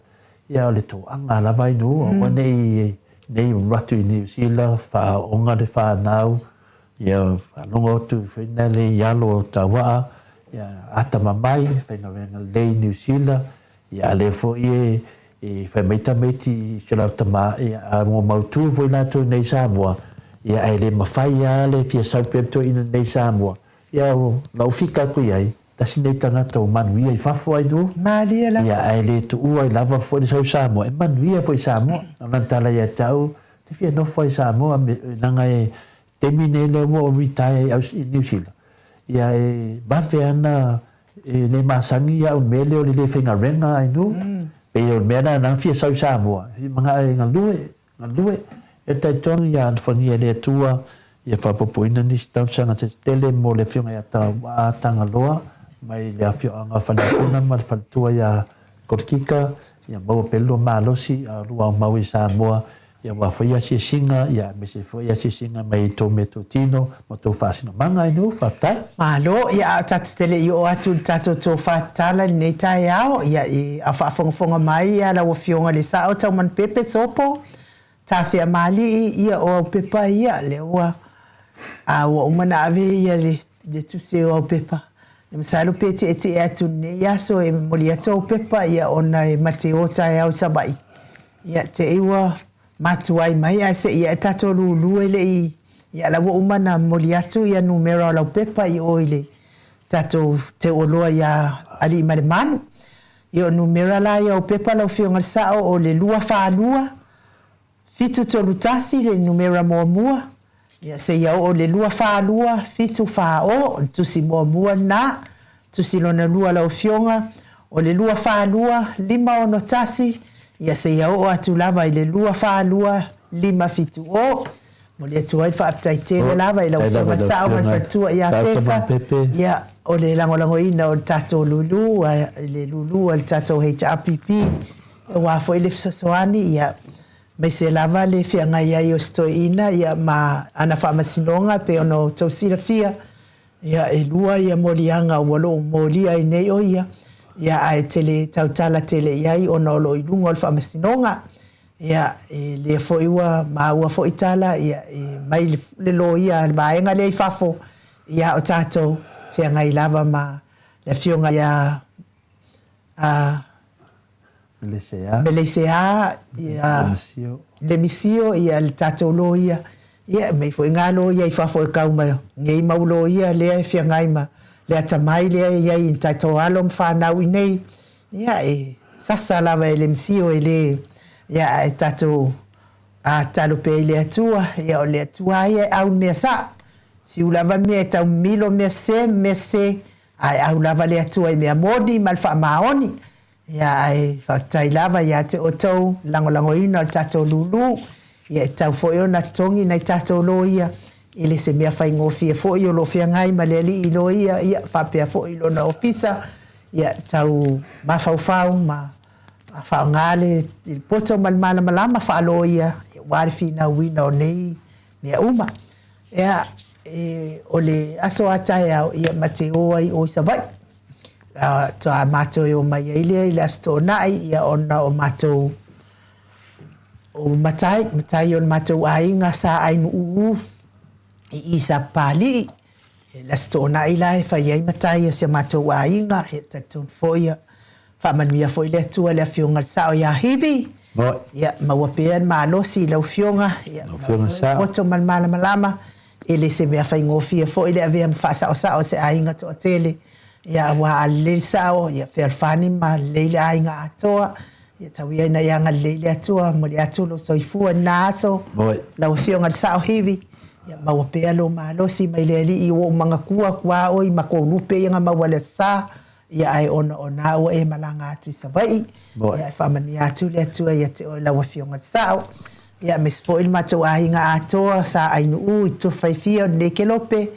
Ia o le toaga lava i nuu, aua ne i nei alu atu i Niu Sila, faaoga le fanau, ia faalogo atu foi lea i alo o Tauaa, ia atamamai, faigaluega lelei i Niu Sila, ia a lea foi e e fai mai tamaiti i si o latou tama, ia a ua mautu foi latou i inei i Samoa, ia ae le mafai lava le fia sau pea le toeaina nei i Samoa, ia o lau fika atu i ai, Tasi lenei tagata ua manuia i fafo ai nu. Malie lava. Ia, ae le tuua ai lava foi le sau i Samoa, e manuia foi i Samoa. O lana tala ia te au, te fia nofo ai i Samoa, leaga e taimi nei lea ua ou retire i Niu Sila, ia e vave ana, e le masani au i le mea lea o le le faigaluega ai nu. Pei o le mea lena na fia sau i Samoa, e fia manao e galue, Galue, e talitonu ia alofagia e le Atua ia faaopoopoina nisi tausaga se tele mo le Afioga ia Tauaa Tagaloa mai le afioaga o Faleapuna ma le faletua ia Korikika ia maua pea le lua malosi a o lua aumau i Samoa ia aua foi asiasiga ia aemaise foi asiasiga mai i tou meatotino ma tou faasinomaga i nuu. Faafetai. Malo, ia a o tatou te le i oo atu i le tatou tofa tatala i lenei taeao, ia e a faafogafoga mai ia lau Afioga i le Sao Taumanupepe Sopo Tafeamalii, ia o au pepa ia, lea ua a ua uma ona ave ia le le tusi o au pepa. Ia masalo pe tietie atu i lenei aso e momoli atu au pepa ia ona e mate o taeao i Savaii. Ia te i ua matuai mai ae se i ae tatou lulu e le i, ia la ua uma ona momoli atu ia numera o lau pepa i o i le tatou teuoloa ia Aliimalemanu. Ia o numera la ia o pepa lau Afioga i le Sao o le 242 731 le numera muamua, ia seia oo i le 242 740 o le tusi muamua lena. Tusi lona lua lau Afioga, o le 242 561, ia seia oo atu lava i le 242 570. Momoli atu ai le faafetai tele lava i lau Afioga Sao ma le faletua ia Peka, ia o le lagolagoina o le tatou lulu, le lulu a le tatou HRPP, aua foi le fesoasoani, ia aemaise lava le feagai ai o si toeaina ia ma ana faamasinoga e pei ona outou silafia, Ia, e lua ia moliaga ua lou molia ai nei o ia, ia ae te le tautala tele i ai ona o lo o i luga o le faamasinoga. Ia, e lea foi ua maua foi tala, ia, e mai le loia a le vaega lea i fafo, ia o tatou feagai lava ma le afioga ia a Meleseā. Meleseā, ia, Lemisio, ia, le tatou loia, ia, mei foi ngā loia i fafo e kau ma nei mau loia lea e feagai ma le atamai lea e i ai i tatou alo ma fanau i nei, ia, e sasa lava e Lemisio e le, ia, ae tatou a tatalo pea i le Atua, ia, o le Atua lava ia e au i mea sao, fiu lava mea e tau mimilo mea sese ma mea sese, Ae au lava le Atua i mea moni ma le faamaoni. Ia, ae faafetai lava ia te outou lagolagoina o le tatou lulu. Ia, e tatau foi ona totogi nai tatou loia, e le se mea faigofie foi o lo o feagai ma le alii loia, ia, faapea foi i lona ofisa, ia, tau mafaufau ma faaaoga le poto ma le malamalama faaloia aua le finauina o nei mea uma. Ia, e, o le aso a taeao, ia, ma te o ai o i Savaii. A, toa matou e o mai ai lea i le Aso Toonai, ia, ona o matou, o matai, matai o le matou aiga sa Ainuuu i i Sapapalii. E le Aso Toonai la e fai ai matai a si a matou aiga, ia, talitonu foi, ia, Faamanuia foi le Atua i le Afioga i le Sao ia Hivi. Ia maua pea le malosi i lau Afioga, ia maua foi le poto ma le malamalama. E le se mea faigofie foi le avea ma faasaosao e se aiga toatele. Ia aua a lelei le sao, ia fealofani ma lelei le aiga atoa. Ia tau ia ina ia agalelei le Atua, momoli atu lou soifua i lena aso. Lau Afioga i le Sao Hivi, ia maua pea lou malosi mai le Alii ua ou manatua atu lava oe i matou lupe ia na maua i le Aso Sa. Ia ae ona o na ua e malaga atu i Savaii, ia e faamanuia atu le Atua ia te oe lau Afioga i le Sao, ia aemaise foi le matou aiga atoa sa Ainuu i Tuafaifia o lenei kelope,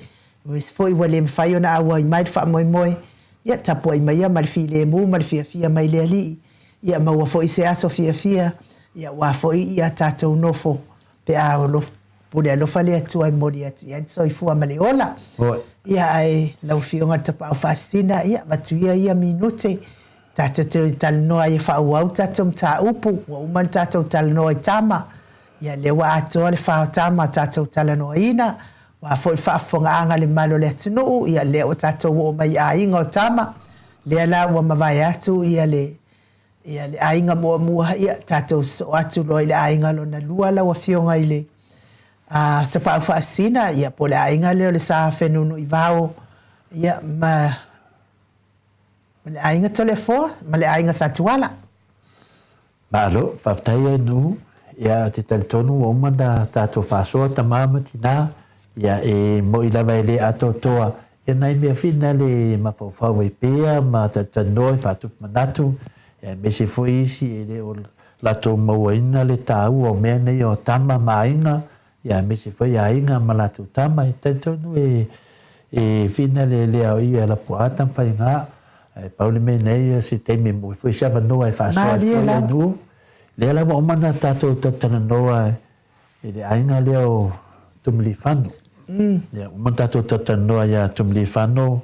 aemaise foi ua le mafai ona auai mai le faamoemoe, ia tapuai maia ma le filemu ma le fiafia mai le Alii, ia maua foi se aso fiafia, ia aua foi ia tatou nofo pe a Pule alofa le Atua e momoli atu i ai le soifua ma le ola. Ia ae lau Afioga i le Tapaau Faasisina, ia avatu ia ia minute. Tatou te talanoa ai e faaauau tatou mataupu. Ua uma ona tatou talanoa i tama. Ia, lea ua atoa le fa o tama tatou talanoaina. O a foi le faafofogaaga a le mamalu o le atunuu, ia lea ua tatou oo mai i aiga o tama. Lea la ua mavae atu ia le ia le aiga muamua, ia tatou sosoo atu loa i le aiga lona lua lau Afioga i le a Tapaau Faasisina, ia po o le aiga lea o le Sa Fenunuivao, ia ma Ma le aiga Toleafoa ma le aiga Satuala. Malo, faafetai ai Nu'u. Ia, ou te talitonu ua uma ona tatou faasoa tama ma tina. Ia, e mo'i lava e le atoatoa ia nai mea fina le mafaufau ai pea ma talatalanoa e faatupu manatu, ia aemaise foi isi e le o latou mauaina le taua o mea nei o tama ma aiga, Ia aemaise foi aiga ma latou tama e talitonu e e whina le le ao ia lapuaa tamafaiga ae pau le mea nei o se taimi e maua foi se avanoa e faasoa ai foi le nuu lea la ua uma ona tatou talatalanoa i le aiga lea o Tumilifano. Ia uma ona tatou talatalanoa ia Tumilifano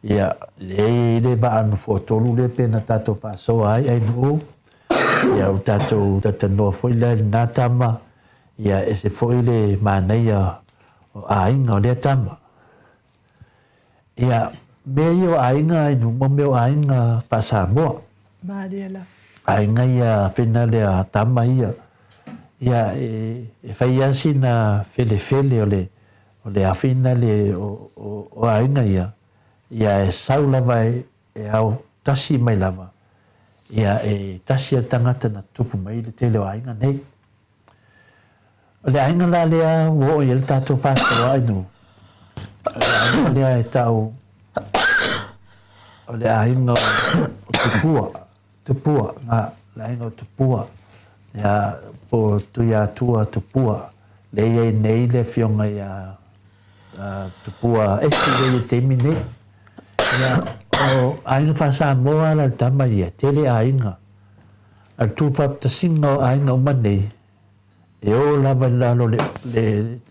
ia lea e i ai le vaa nofoa tolu lea pe na tatou faasoa ai ai nuu ia ua tatou talatalanoa foi la i lena tama Ia ese foi le manaia o aiga o lea tama. Ia, mea ia o aiga i numa mea o aiga faa-Samoa. Malie la. Aiga ia fena lea tama ia. Ia e, e fai lava sina felefele o le, o le afina le o, o, o aiga ia. Ia e sau lava e, e ao tasi mai lava. Ia e tasi a le tagata na tupu mai le tele o aiga nei. O le aiga la lea ua oo i ai le tatou faasoa i nuu, o le aiga lea e tau o le aiga o Tupua, Tupua, na, le aiga o Tupua, ia, po o Tuiatua Tupua, lea e i ai nei le afioga ia Tupua Esi lea e i ai i le taimi nei. Ia, o aiga faa-Samoa la le tama ia, tele aiga. A o le tuufaatasiga o aiga uma nei, e o lava i lalo le, le,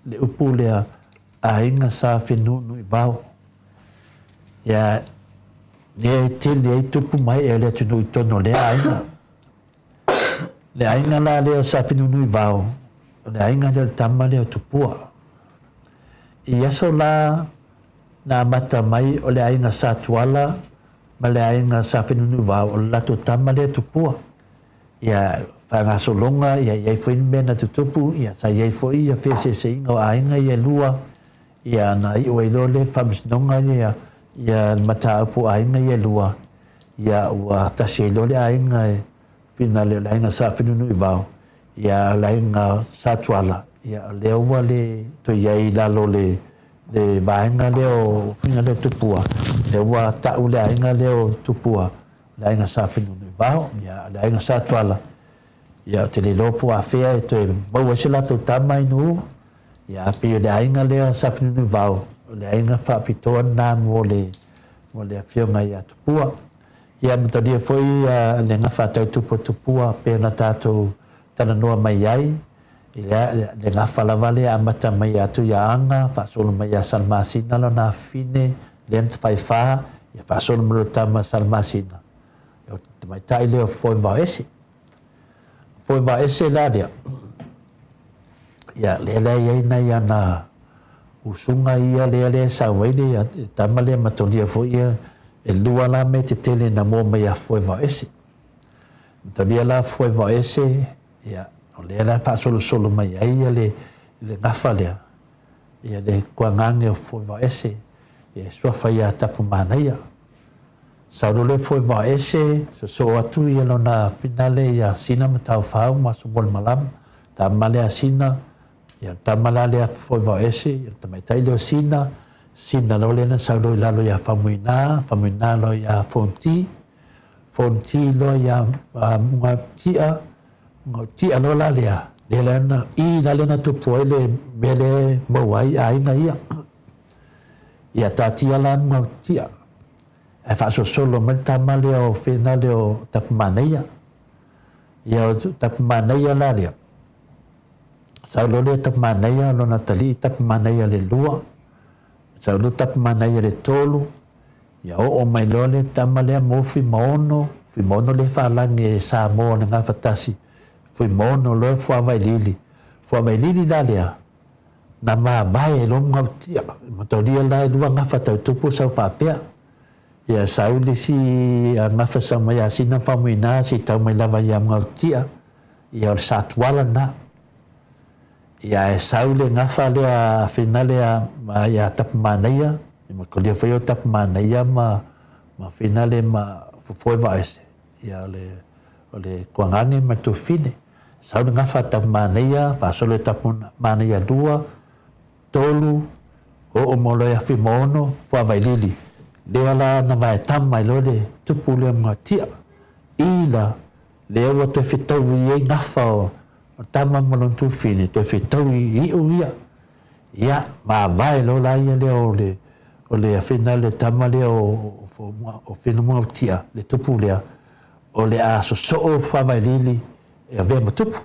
le upu lea, aiga sa fenunuivao. Ia, lea e tele ai tupu ma ee o le atunuu i totonu o lea aiga. Le aiga la lea o sa fenunuivao, o le aiga lea o le tama lea o Tupua. I aso la na amata mai o le aiga sa Tuala ma le aiga sa Fenunuivao, o le latou tama lea Tupua. Ia faagasologa, ia i ai foi ni mea na tutupu, ia sa i ai foi ia feeseeseaiga o aiga ia e lua, ia na iu ai loa lea i le faamasinoga ia ia le mataupu o aiga ia e lua, ia ua tasi ai loa le aiga e finale o le aiga sa Fenunuivao, ia le aiga sa Tuala, ia o lea ua le toe i ai i lalo o le le vaega lea o faiga lea o Tupua, lea ua tau le aiga lea o Tupua, le aiga Sa Fenunuivao, ia le aiga Sa Tuala, ia ou te le iloa po o afea e toe maua ai se latou tama i Nu'u, ia pei o le aiga lea Sa Fenunuivao, o le aiga faapitoa lena mo le mo le afioga ia Tupua. Ia matalia foi le gafa tau tupu a Tupua pei ona tatou talanoa mai ai, I le gafa lava lea e amata mai atu ia Aga, faasolo mai ia Salamasina lona afafine, lea na tafaifa, ia faasolo mai lona tama Salamasina, o le tamaitai lea o Foevaoese. Foevaoese la lea, ia lea la e i ai nai ana usuga ia lea lea e sau ai le tama lea matolia foi ia, e lua la mea tetele na mua mai ia Foevaoese. Matolia la Foevaoese, Ia, o lea la e faasolosolo mai ai ia le, le gafa lea, ia le kuagage o Foevaoese, ia e suafa ia Tapumanaia. Sau loa lea Foevaoese, sosoo atu ia lona finale ia Sina ma Taufau ma Asomualemalama, tama lea a Sina, ia le tama la lea Foevaoese, ia le tamaitai lea o Sina, Sina loa lea na sau loa i lalo ia Faumuina, Faumuina loa ia Fonti, Fonti loa ia Mugatia, Mugatia loa la lea, lea la na, i la lea na tupu ai le mea lea e maua ai aiga ia. Ia taatia la Mugatia, ae faasolosolo mai le tama lea o Fena lea o Tapumanaia. Ia o Tapumanaia la lea, sau loa lea Tapumanaia lona atalii Tapumanaia le lua, sau loa Tapumanaia le tolu, Ia oo mai loa le tama lea ma Ofi ma Ono, Fuimaono lea e faalagi e Samoa o le Gafatasi, Fuimaono loa e Fuavailili. Fuavailili la lea, na mavae ai loa Mugautia. Mataulia la e lua gafa tau tupu sau faapea. Ia sau le isi gafa sau mai Asina ma Faumuina se i tau mai lava ia Mugautia, ia o le Satuala lena. Ia ae sau le gafa lea a Finale ia Tapumanaia, ia mataulia foi o Tapumanaia ma ma Finale ma Fofoe Vaoese, ia o le o le Kuagage ma le Tufine. Sau le gafa a Tapumanaia, faasolo i Tapumanaia 2, 3, oo mo loa ia Fuimaono, Fuavailili. Lea la na vaetama ai loa le tupu lea o Mugatia. I la, lea ua toe fetaui ai gafa o tama ma lona tufine, toe fetaui iu ia. Ia, mavae loa la ia lea o le o le afena le tama lea o o Whenumugautia, le tupu lea, o le a sosoo Fuavailili e avea ma tupu.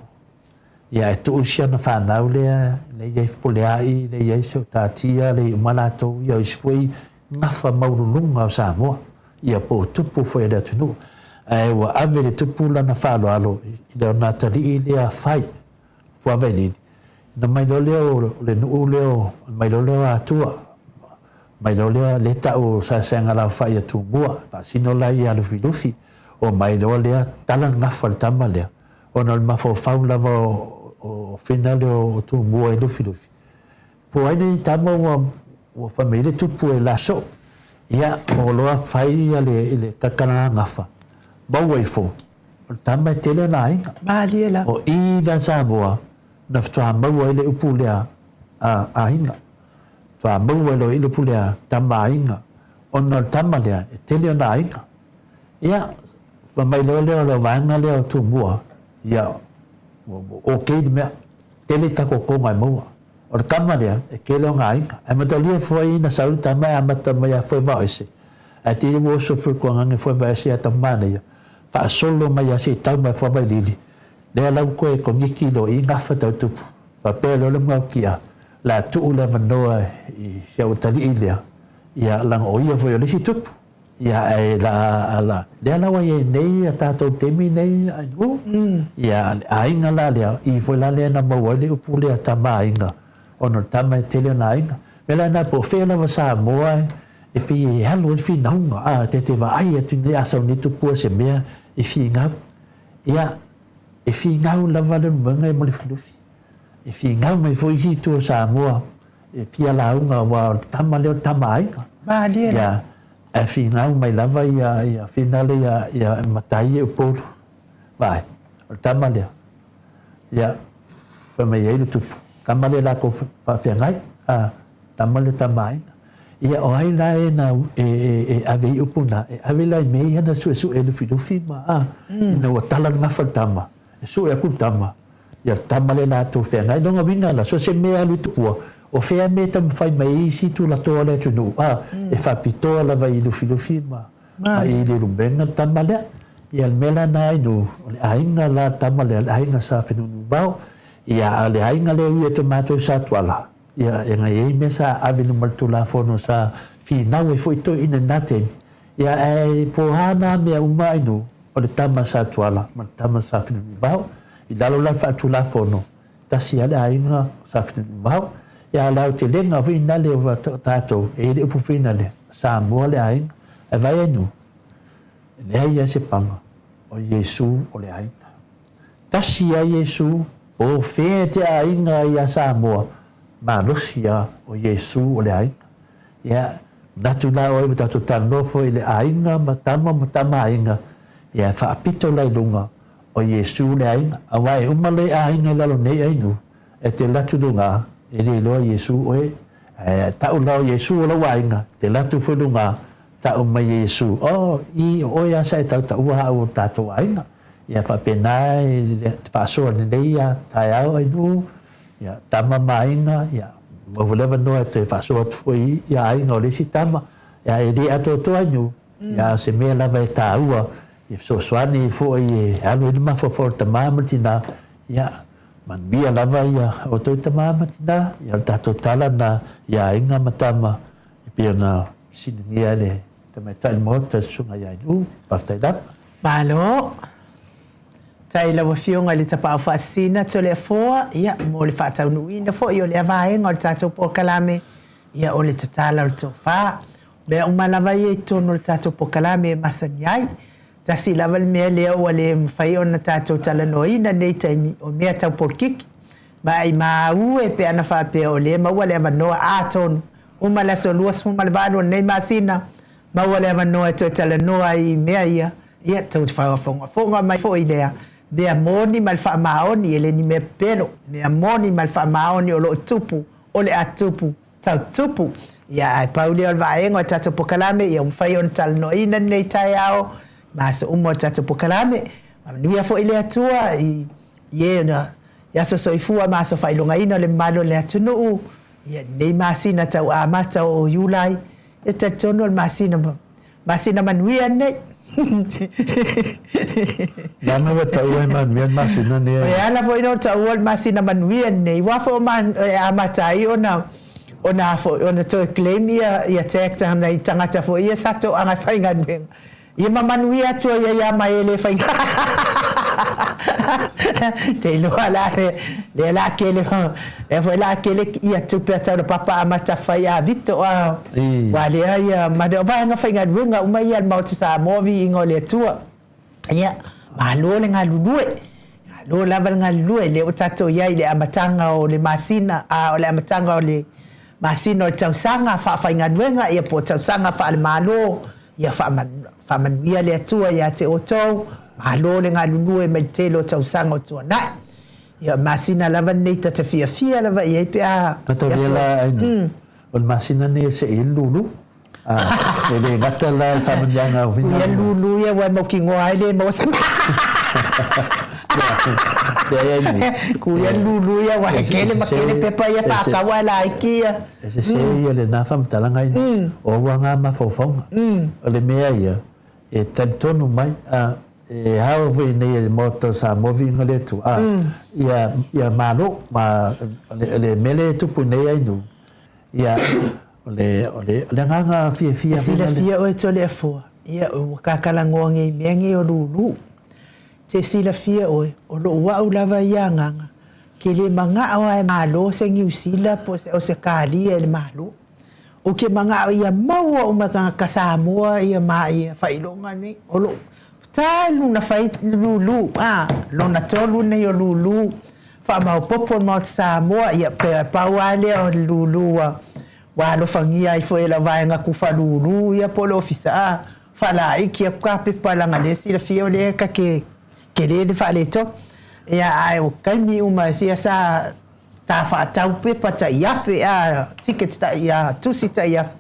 Ia, e tuu si ana whanau lea, le i ai Fepuleai, le i ai Seotatia, le i uma latou ia, o isi foi gafa maualuluga o Samoa, ia po o tupu foi o le atunuu. Ae ua ave le tupu lana faaaloalo i le onatalii lea fai, Fuavailili, ona mai loa lea o le nuu lea o, mai loa lea o Atua, mai loa lea, lea tau o Saesaegalaofai a Tumua, faasino la ia Lufilufi, o mai loa lea tala le gafa o le tama lea, ona o le mafaufau lava o Fina lea o Tumua i Lufilufi. Po o ai lenei tama ua ua fai mai ai le tupu e la soo. Ia, o loa fai ia le, i le kakalaga gafa, maua ifo, o le tama e tele ona aiga. Malie la. O i la Samoa, na faatoa maua ai le upu lea a aiga. Faatoa maua ai loa i le upu lea tama aiga, ona o le tama lea e tele ona aiga. Ia, fai mai loa lea o le vaega lea o Tumua, ia, ua okay le mea, tele takokoga e maua. O le tama lea, e tele ona aiga. Ae mataulia foi ina sau le tama e amata mai ia Foevaoese, ae te i ua oso foi le tuagaga e Foevaoese ia Taumanaia, faasolo mai ia se i tau mai Foavailili, lea la ua toe koniki loa i gafa tau tupu. Faapea loa le Mugautia, la tuu le avanoa i si au atalii lea, ia laga o ia foi o le isi tupu. Ia ae la la lea la ua iai nei a tatou taimi nei Ainuu. Ia le aiga la lea i foi la lea na maua ai le upu lea tama aiga ona o le tama e tele ona aiga. Mea la lena po o fea lava Samoa e pei e alu ai le finauga a te te vaai atu nei a sau nei tupua se mea e finau. Ia e finau lava le ulumaga e Lufilufi. E finau mai foi isi itu o Samoa e fia lauga aua o le tama lea o le tama aiga. Malie la. Ia, ae finau mai lava ia, ia finale ia, ia matai e Upolu. Vaai, o le tama lea. Ia, fai mai ai le tupu. Tama lea latou faafeagai, a, tama lea tama aiga. Ia, o ai la e na, e, e, e ave i upu na, e ave la i mea ia na suesue Lufilufi ma, a, ina ua tala le gafa i le tama, e sue atu le tama, Ia tama le latou feagai lona uiga la, so se mea alu i tupua, o fea mea e taumafai mai ai isi tulatoa o le atunuu, a, e faapitoa lava i Lufilufi ma, ma i Leulumoega le tama lea. Ia le mea la na Ainuu, o le aiga la le tama lea, le aiga sa Fenunuivao, ia a o le aiga lea e ui atu e matou i Satuala, ia e na i ai mea sa ave i luma o le Tulafono sa finau ai foi toeaiina i lena taimi, ia ae po a na mea uma Ainuu, o le tama sa Tuala ma le tama sa Fenunuivao. I lalo la o le faatulafono, tasi lava le aiga sa Fenunuivao. Ia a o le aotelega foi lena o tatou, e i ai le upu foi lena, Samoa le aiga. Ae vaai anu, e leai lava se paga, o Iesu o le aiga. Tasi lava Iesu, po o fea e te aiga ai ia Samoa, malosi lava o Iesu o le aiga. Ia, manatu la oe ua tatou talanoa foi i le aiga ma tama ma tama aiga, ia e faapito la i luga o Iesu le aiga. Aua e uma le aiga i lalo nei ainu, e te alu atu luga, e le iloa Iesu oe. Ae tau la o Iesu o lou aiga, te alu atu foi luga, tau mai e Iesu, Oh, i, o oe lava sa e tautaua au o le tatou aiga. Ia faapena e te faasoa lelei ia taeao ainu, Ia, tama ma aiga, ia, maua le avanoa e toe faasoa atu foi ia aiga o le isi tama, ia, e le atoatoa ai nuu, ia, a o se mea lava e taua, e fesoasoani foi e alu ai le mafaufau o le tama ma le tina, ia, manuia lava ia outou tama ma tina, ia, o le tatou tala lena ia aiga ma tama, e pei ona siligia e le tamaitai o le Maota, le Susuga ia Ainuu. Faafetai lava. Malo. Tai i lau Afioga i le Tapaau Faasisina Toleafoa, ia, mo le faataunuuina foi o lea vaega o le tatou polokalame, ia, o le tatala o le tofa. O mea uma lava ia i totonu o le tatou polokalame e masani ai. Tasi lava le mea lea ua le mafai ona tatou talanoaina i lenei taimi, o mea tau polokiki. Maimau e pe ana faapea o lea e maua le avanoa, atonu uma le aso 28 o lenei masina, maua le avanoa e toe talanoa ai i mea ia, ia tou faafogafoga mai foi lea mea moni ma le faamaoni, e le ni mea pepelo, mea moni ma le faamaoni o lo o tupu, o le a tupu, tau tupu. Ia, ae pau lea o le vaega o le tatou polokalame, ia ua mafai ona talanoaina lenei taeao ma aso uma o le tatou polokalame. Manuia foi le Atua i e na i aso soifua ma aso faailogaina o le mamalu o le atunuu, ia lenei masina tau amata o Iulai, e talitonu o le masina, masina manuia lenei. Leaga ua taua e manuia le masina lenei. O le ala foi lea o taua le masina manuia lenei, aua foi e amata ai ona ona foi ona toe claim ia ia tax a nai tagata foi ia sa toaga e faigaluega. Ia ma manuia atu ai ia mai e le faiga. Te iloa la lea la kele lea foi la kele ia tupe a taulapapa amata fai a vito a wa lea ia ma le vaega faigaluega uma ia le Maota Samoa viiga o le Atua. Ia, malo le galulue. Malo lava le galulue, lea ua tatou i ai i le amataga o le masina, a o le amataga o le masina o le tausaga faafaigaluega, ia po o tausaga faale-Malo. Ia faamanuia le Atua ia te outou, malo le galulue mai le tele o tausaga o tuanai. Ia, o le masina lava lenei ta te fiafia lava i ai pe a. Mataulia la Aino, o le masina lenei e se'i ai le lulu. E le gata la i faamanuiaga o Ia lulu ia ua e mautinoa ai le maua se Ku ia lulu ia ua e kele ma kele pepa ia whaakaua e laiki ia. E sese ia lena faamatalaga ina o aua nga mafaufauga. O le mea ia e talitonu mai a e ao foi nei e le Maota o Samoa viiga le Atua a ia malo ma le mea lea e tupu nei ai nuu Ia, o le, o le, o le agaga fiafia Te silafia oe Toleafoa, ia ua kakalagoa nei mea nei o lulu. Te silafia oe, o lou au lava ia agaga, ke le manao a e malo se Niu Sila po o se Ausetalia i le Malo. Ou ke manao ia maua uma e tagata Samoa ia ma ia faailoga nei. O lou talu na fai lulu, a, lona tolu nei o lulu. Faamaopoopo le Maota Samoa, ia pe pau lava lea o le lulu ua ua alofagia ai foi e lau vaega kufa lulu ia po o le ofisa a faalaiti atu ka pepa leaga lea e silafia o lea ta te tele le faaletonu. Ia ae o taimi uma sia sa ta faatau pepa tai afe a tickets tai a tusi tai afe.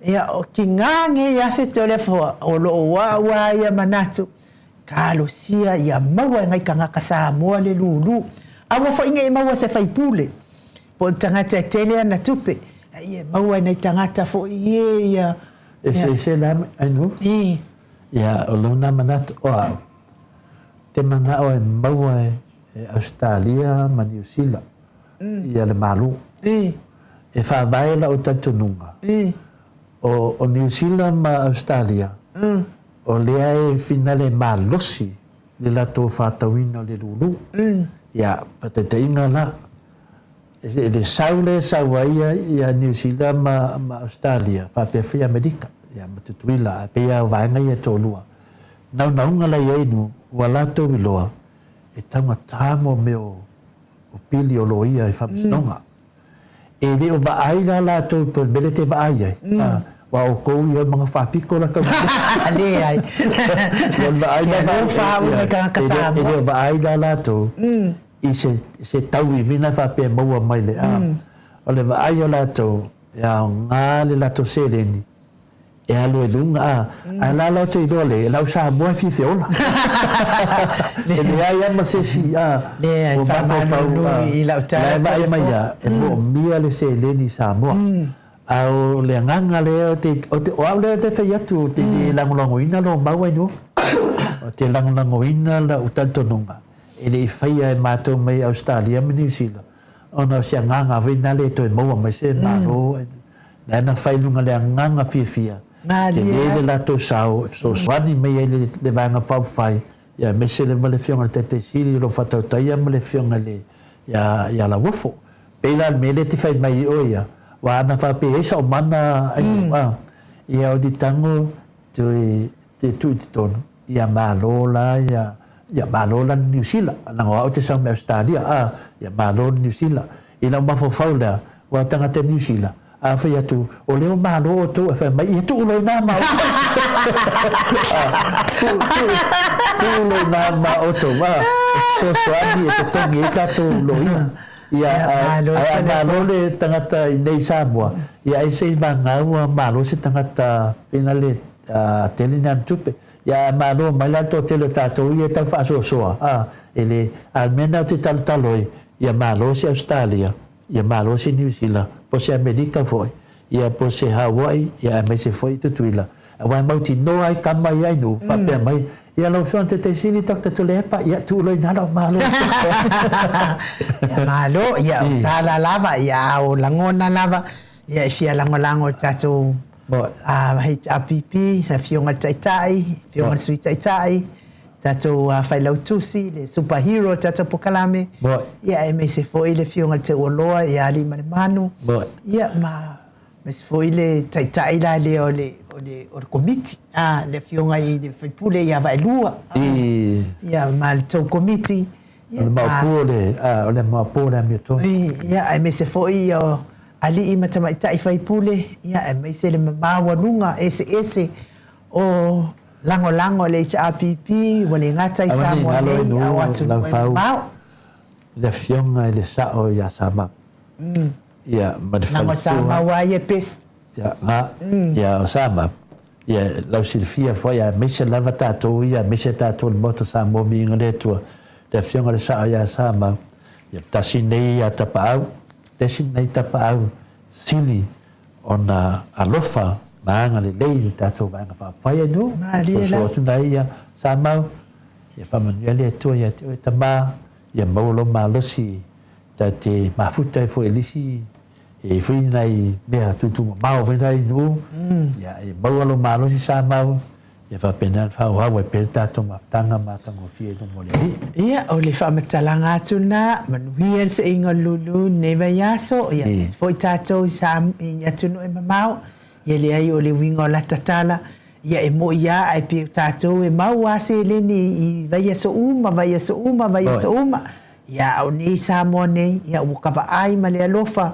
Ia o tiga nei afe Toleafoa o lo o au lava ia manatu Talosia ia maua e nai tagata Samoa le lulu. Aua foi nei maua se faipule po o ni tagata e tele ana tupe, a ia maua e nai tagata foi e ia. Eseese la Ainu? I. Ia, o lou na manatu o au, te manao e maua e Ausetalia ma Niu Sila ia le Malo. I. E faavae lau talitonuga. I. O Niu Sila ma Ausetalia, O lea e finale malosi le latou faatauina o le lulu. Ia, faataitaiga la, i le sau lea e sau ai ia Niu Sila ma Ausetalia faapea foi Amerika, ia ma Tutuila, ae pei lava o vaega ia e toalua. Naunauga la i ai nu, ua latou iloa e taugata mo mea o pili o loia i faamasinoga. E le o vaai la latou i le mea lea e te vaai ai, aua o outou ia o le maga faapito la tau Leai. E le o vaai la latou i se tauivi na faapea e maua mai le a. O le vaai o latou, e aoga le latou seleni E alu ai luga a, ae la la ou te iloa le, lau Samoa e fiafia ola. E leai lava ma se isi a, ua mafaufau a, la e vaai mai a, e moomia le seleni i Samoa. A o le agaga lea ou te, o au lea ou te fai atu ou te le lagolagoina lou mau ai nuu. Ou te lagolagoina lau talitonuga e le i faia e matou mai Ausetalia ma Niu Sila ona o se agaga foi lena le toe maua mai se Malo, lea na fai i luga o le agaga fiafia. Tele le latou sao e fesoasoani mai ai le Vaega Faaupufai, aemaise lava le Afioga i le Taitai Sili o lo o faatautaia ma le Afioga i le ia Lauofo. Pei la o le mea lea e te fai mai ai oe ia, aua ana faapea e i ai sau mana Ainuu, a, ia o Litago toe te tuu i totonu, ia malo la ia, ia malo la le Niu Sila, leaga o au ou te sau mai Ausetalia, a, ia malo le Niu Sila. I lau mafaufau lea, aua o tagata Niu Sila, a fai atu, o lea ua malo outou, ae fai mai, ia tuu loa i ina ma outou. Tuu, tuu, tuu loa i ina ma outou, a, e fesoasoani e totogi ai tatou loia. Ia, ae, ae a malo le tagata i nei i Samoa, ia ai se i vagana ua malo se tagata fina le tele ni ana tupe. Ia a malo mai la le toatele o tatou ia e tau faasoasoa, a, e le, a o le mea lena ou te talotalo ai, ia malo se Ausetalia, ia malo se Niu Sila, po o se Amerika foi, ia po o se Hawaii, ia aemaise foi Tutuila, aua e mautinoa ai tama ia i nuu, faapea mai, ia lau Afioga i le Taitai Sili Doctor Tuilaepa, ia tuu loa i ina lau malo. Ia malo, ia o tala lava, ia a o lagona lava, ia e fia lagolago i le tatou HRPP, le Afioga i le Taitai, Afioga i le Sui Taitai, tatou Failautusi, le Super Hero o le tatou polokalame, ia aemaise foi le Afioga i le Teuoloa ia Aliimalemanu, ia ma aemaise foi le Taitai la lea o le o le o le Komiti, a le Afioga i le sui usufono ia Vaelua, ia ma le tou Komiti. O le maopu o le, o le maopu o le amiotonu. Ia, aemaise foi ia alii ma tamaitai faipule, ia aemaise le maualuga eseese o lagolago a le HRPP ua le gata i Samoa nei a o atunuu e mamao. Le Afioga i le Sao ia Samau. Ia, ma le faletua. Leaga o Samau lava ia e best. Ia, ga, ia o Samau, ia lau silafia foi aemaise lava tatou ia, aemaise tatou le Maota o Samoa viiga le Atua, le Afioga i le Sao ia Samau, ia tasi nei ia Tapaau, tasi nei Tapaau sili ona alofa ma agalelei i le tatou Vaega Faaupufai ai nuu, soso atu nai ia Samau, ia faamanuia le Atua ia te oe tama, ia maua lou malosi ta te mafuta ai foi i le isi, e i ai foi nai mea tuutuumamao foi nai nuu, ia maua lou malosi Samau, Ia faapena ona faaauau ai pea le tatou mafutaga matagofie i luma o le Alii. Ia, o le faamatalaga atu lena, manuia le seiga o le lulu i lenei vaiaso, ia aemaise foi tatou i Sa, i atunuu e mamao, ia leai o le uiga o lata tala, ia e moi lava ae pei o tatou e mau lava seleni i vaiaso uma, vaiaso uma, vaiaso uma, ia a o nei i Samoa nei, ia ua ka vaai ma le alofa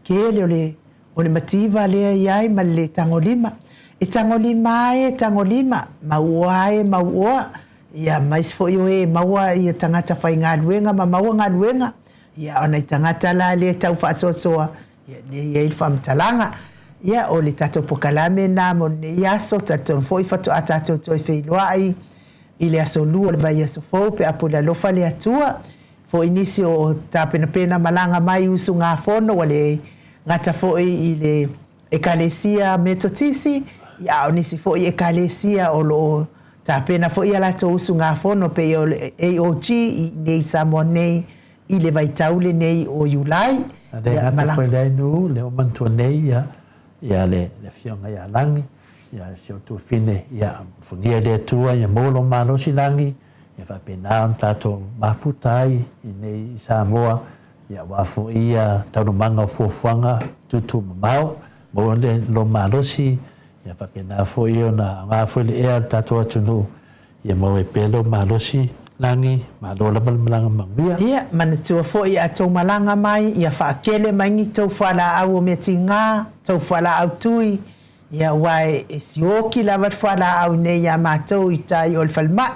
tele o le O le mativa lea i ai ma le lē tagolima. E tagolima ai, e tagolima, mauoa ai, e mauoa, ia ma isi foi o ē e maua ia tagata faigaluega ma maua galuega, ia o nai tagata la lea e tau faasoasoa, ia lea e i ai le faamatalaga. Ia, o le tatou pokalame lena mo lenei aso, talitonu foi faatoa tatou toe feiloai i le aso Lua o le vaiaso fou pe a pule alofa le Atua. Foi nisi o tapenapena malaga mai i usugafono ua le gata foi i le Ekalesia Metotisi, a o nisi foi Ekalesia o lo o tapena foi a latou usugafono pei o le AOG i inei i Samoa nei i le vaitau lenei o Iulai. A le gata foi i le ainu, lea ua manatua nei ia ia le Afioga ia Lagi, ia si ou tuafine, ia alofagia e le Atua ia maua lou malosi Lagi, Ia faapena ona tatou mafuta ai i nei i Samoa, ia aua foi ia taualumaga o fuafuaga tuutuumamao, maua le lou malosi, ia faapena foi ona aoga foi le ea o le tatou atunuu, ia maua ai pea lou malosi, Lagi, malo lava le malaga manuia. Ia, manatua foi a tou malaga mai, ia faakele mai ni tou fualaau o mea tiga, tou fualaau tui, Ia aua e sioki lava le fualaau nei ia matou i tai o le falemai,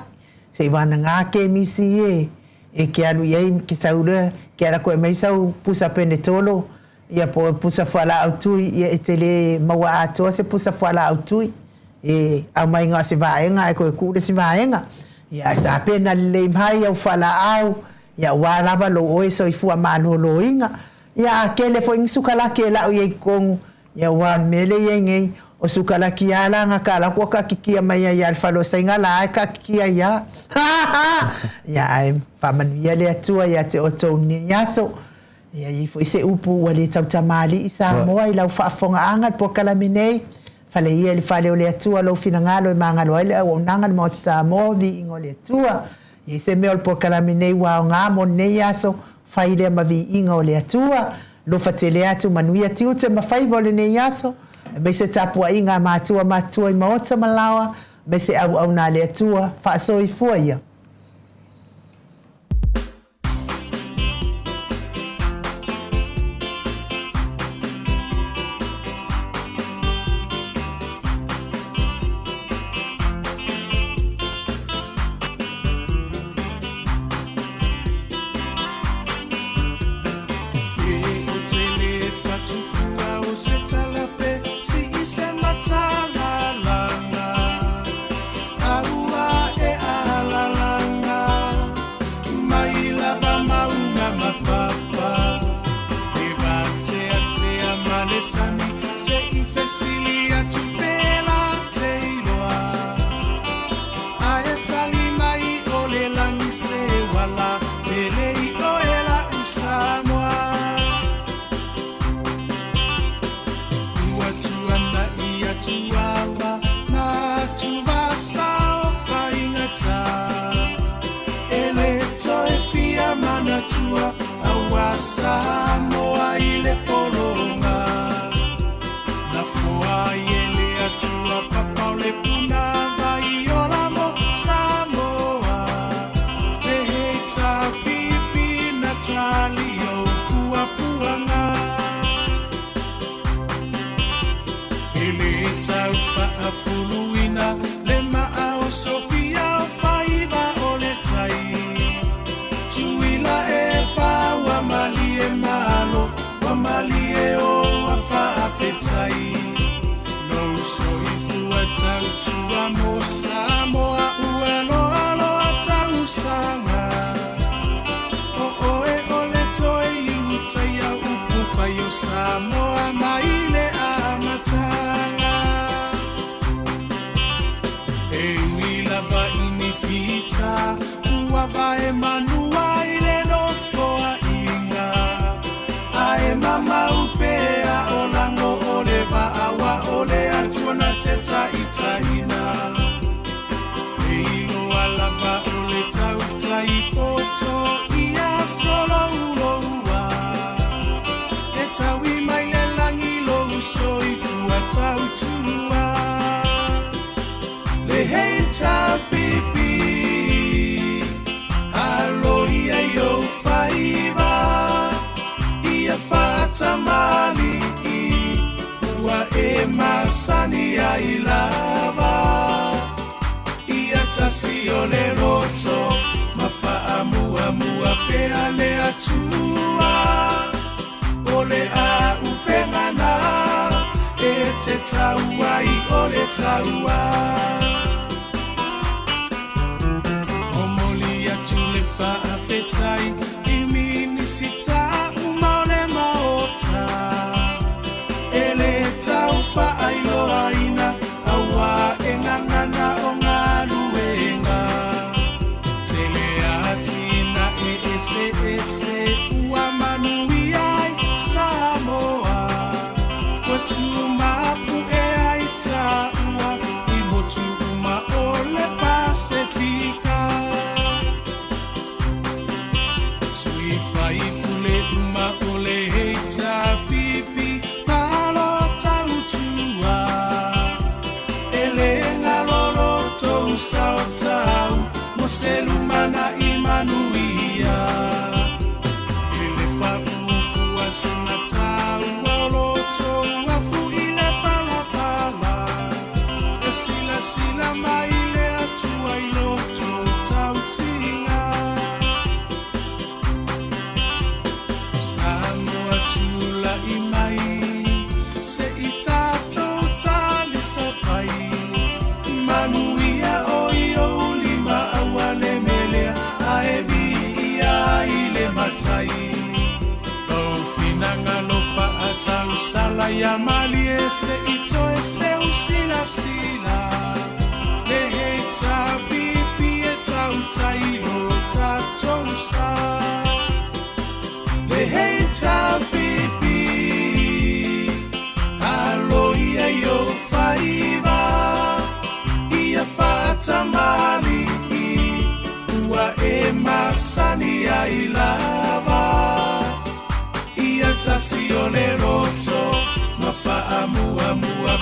se i vanaga kemisi e e ke alu i ai ke sau lea ke ala koe mai sau pusa penetolo ia po o pusa fualaau tui ia e te le maua atoa se pusa fualaau tui e aumai na o se vaega ae toe tuu le isi vaega. Ia ae tapena lelei mai au fualaau ia aua lava lou oe soifua maloloina. Ia a tele foi ni sukalaki e lau i ai i totonu Ia aua o le mea lea e i ai nei, o sukalaki lava la na tala atu ua taatitia mai ai lava i le fale o Saina la e taatitia ai lava. Ia ae faamanuia le Atua ia te outou i lenei aso. Ia e i ai foi se upu ua le tautamalii Samoa i lau faafofogaaga i le polokalame nei. Fale ia i le fale o le Atua lou finagalo e magalo ai le auaunaga a le Maota Samoa, viiga o le Atua. E i ai se mea o le polokalame nei ua aoga mo lenei aso, fai lea ma viiga o le Atua. Alofa tele atu, manuia tiute ma faiva o lenei aso, aemaise tapuaiga a matua matutua i maota ma laoa, aemaise auauna a le Atua, faasoifua ia.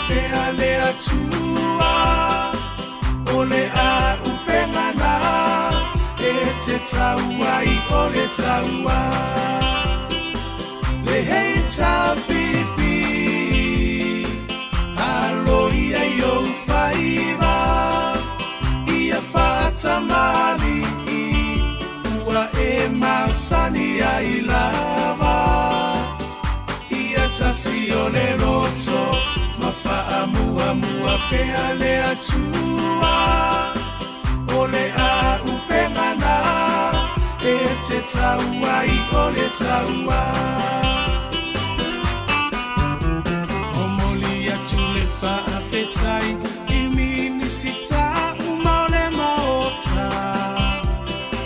pea le Atua, o le a'upega na e te tau ai o le taua. Le HRPP, alo ia i ou faiva, ia fa'atamalii, ua e masani ai lava. Ia tasi o le loto ma fa'amuamua pea le Atua, o le a'upega na e te tau ai o le taua. Momoli atu le fa'afetai i Minisita uma o le Maota,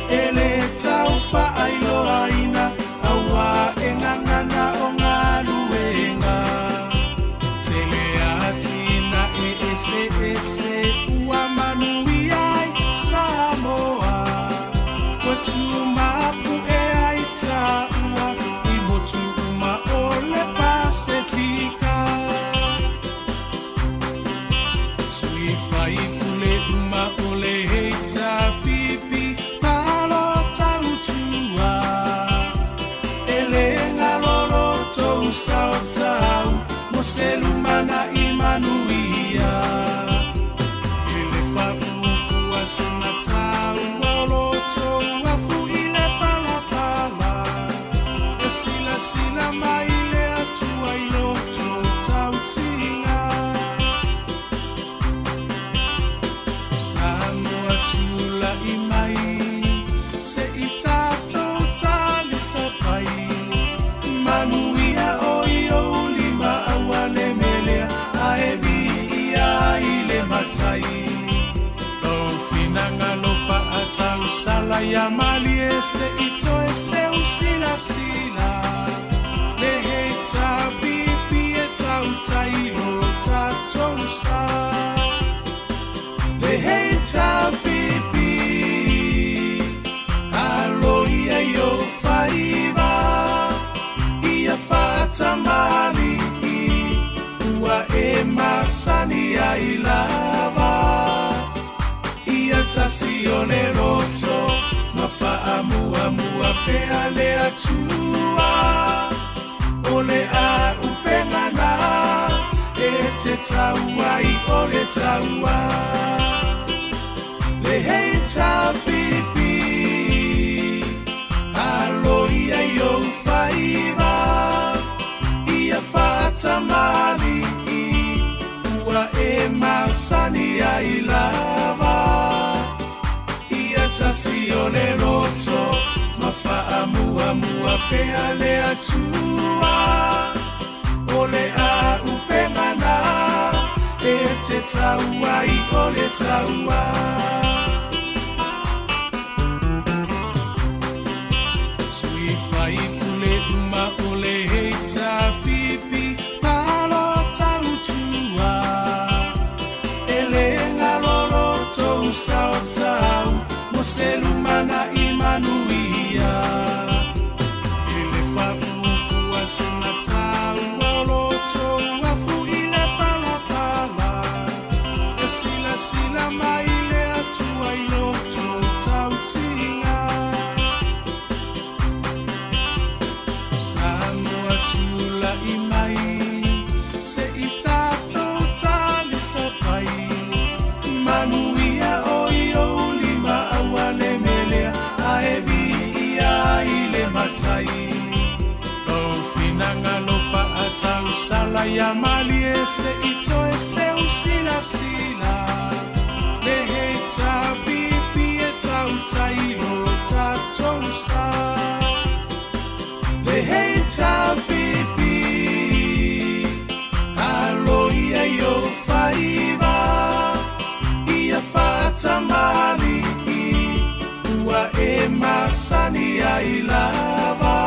e le tau fa'ailoaina auā e gagana o galuega. Tele atinae eseese ua manuia ai Samoa, ua tumapu'e ai taua i motu uma o le Pasefika. Sui faipule uma o le HRPP, malo tautua, e le galo lo tou sao tau mo se lumana'i manuia. E le pa'u fua sina taua o lo tou afu i le palapala, e silasila mai le Atua i lo tou tautiga. Samoa tula'i mai, se'i tatou talisapai, manuia o i ou lima aua le melea ae viia ai le Matai. Lou finagalo fa'atausala ia malie se'i toe seu silasila le HRPP e tautai lo tatou sa. Le HRPP, alo ia i ou faiva, ia fa'atamalii, ua e masani ai lava. Ia tasi o le loto ma fa'amuamua pea le Atua, o le a'upega na e te tau ai o le taua. Le HRPP, alo ia i ou faiva, ia fa'atamalii, ua e masani ai lava. Ia tasi o le loto ma fa'amuamua pea le Atua, o le a'upega na e te tau ai o le taua. Sui faipule uma o le HRPP, malo tautua, e le galo lo tou sao tau mo se lumana'i manuia. E le pa'u fua sina taua o lo tou afu i le palapala, e silasila mai le Atua i lo tou tautiga. Samoa tula'i mai, se'i tatou talisapai, manuia o i ou lima aua le melea ae viia ai le Matai. Lou finagalo fa'atausala ia malie se'i toe seu silasila le HRPP e tautai lo tatou sa. Le HRPP, alo ia i ou faiva, ia fa'atamalii, ua e masani ai lava.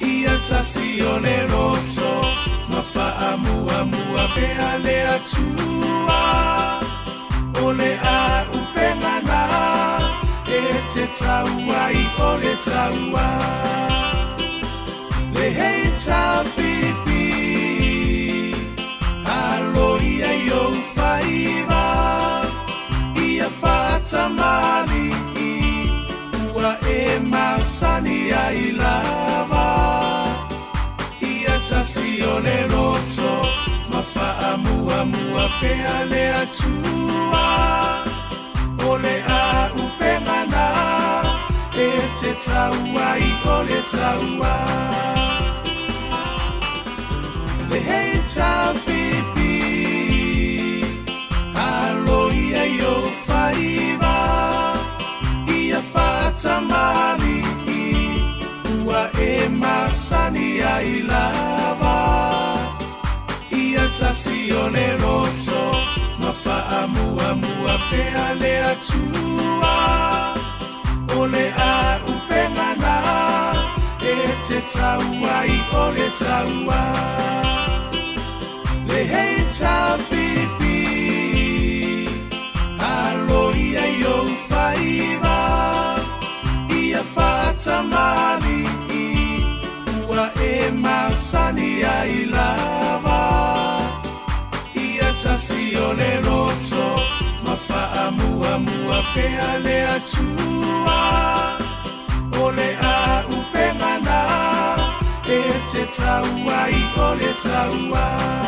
Ia tasi o le loto ma fa'amuamua pea le Atua, o le a'upega na e te tau ai o le taua. Le HRPP, tasi o le loto ma faamuamua pea le Atua. O le auupega na e te tau ai o le taua. Le HRPP, alo ia i ou faiva, ia faatamalii, ua e masani ai lava. Ia tasi o le loto ma faamuamua pea le Atua. O le auupega na e te tau ai o le taua. Le HRPP, alo ia i ou faiva, ia faatamalii, ua e masani ai lava. Ia tasi o le loto ma faamuamua pea le Atua. O le auupega na e te tau ai o le taua.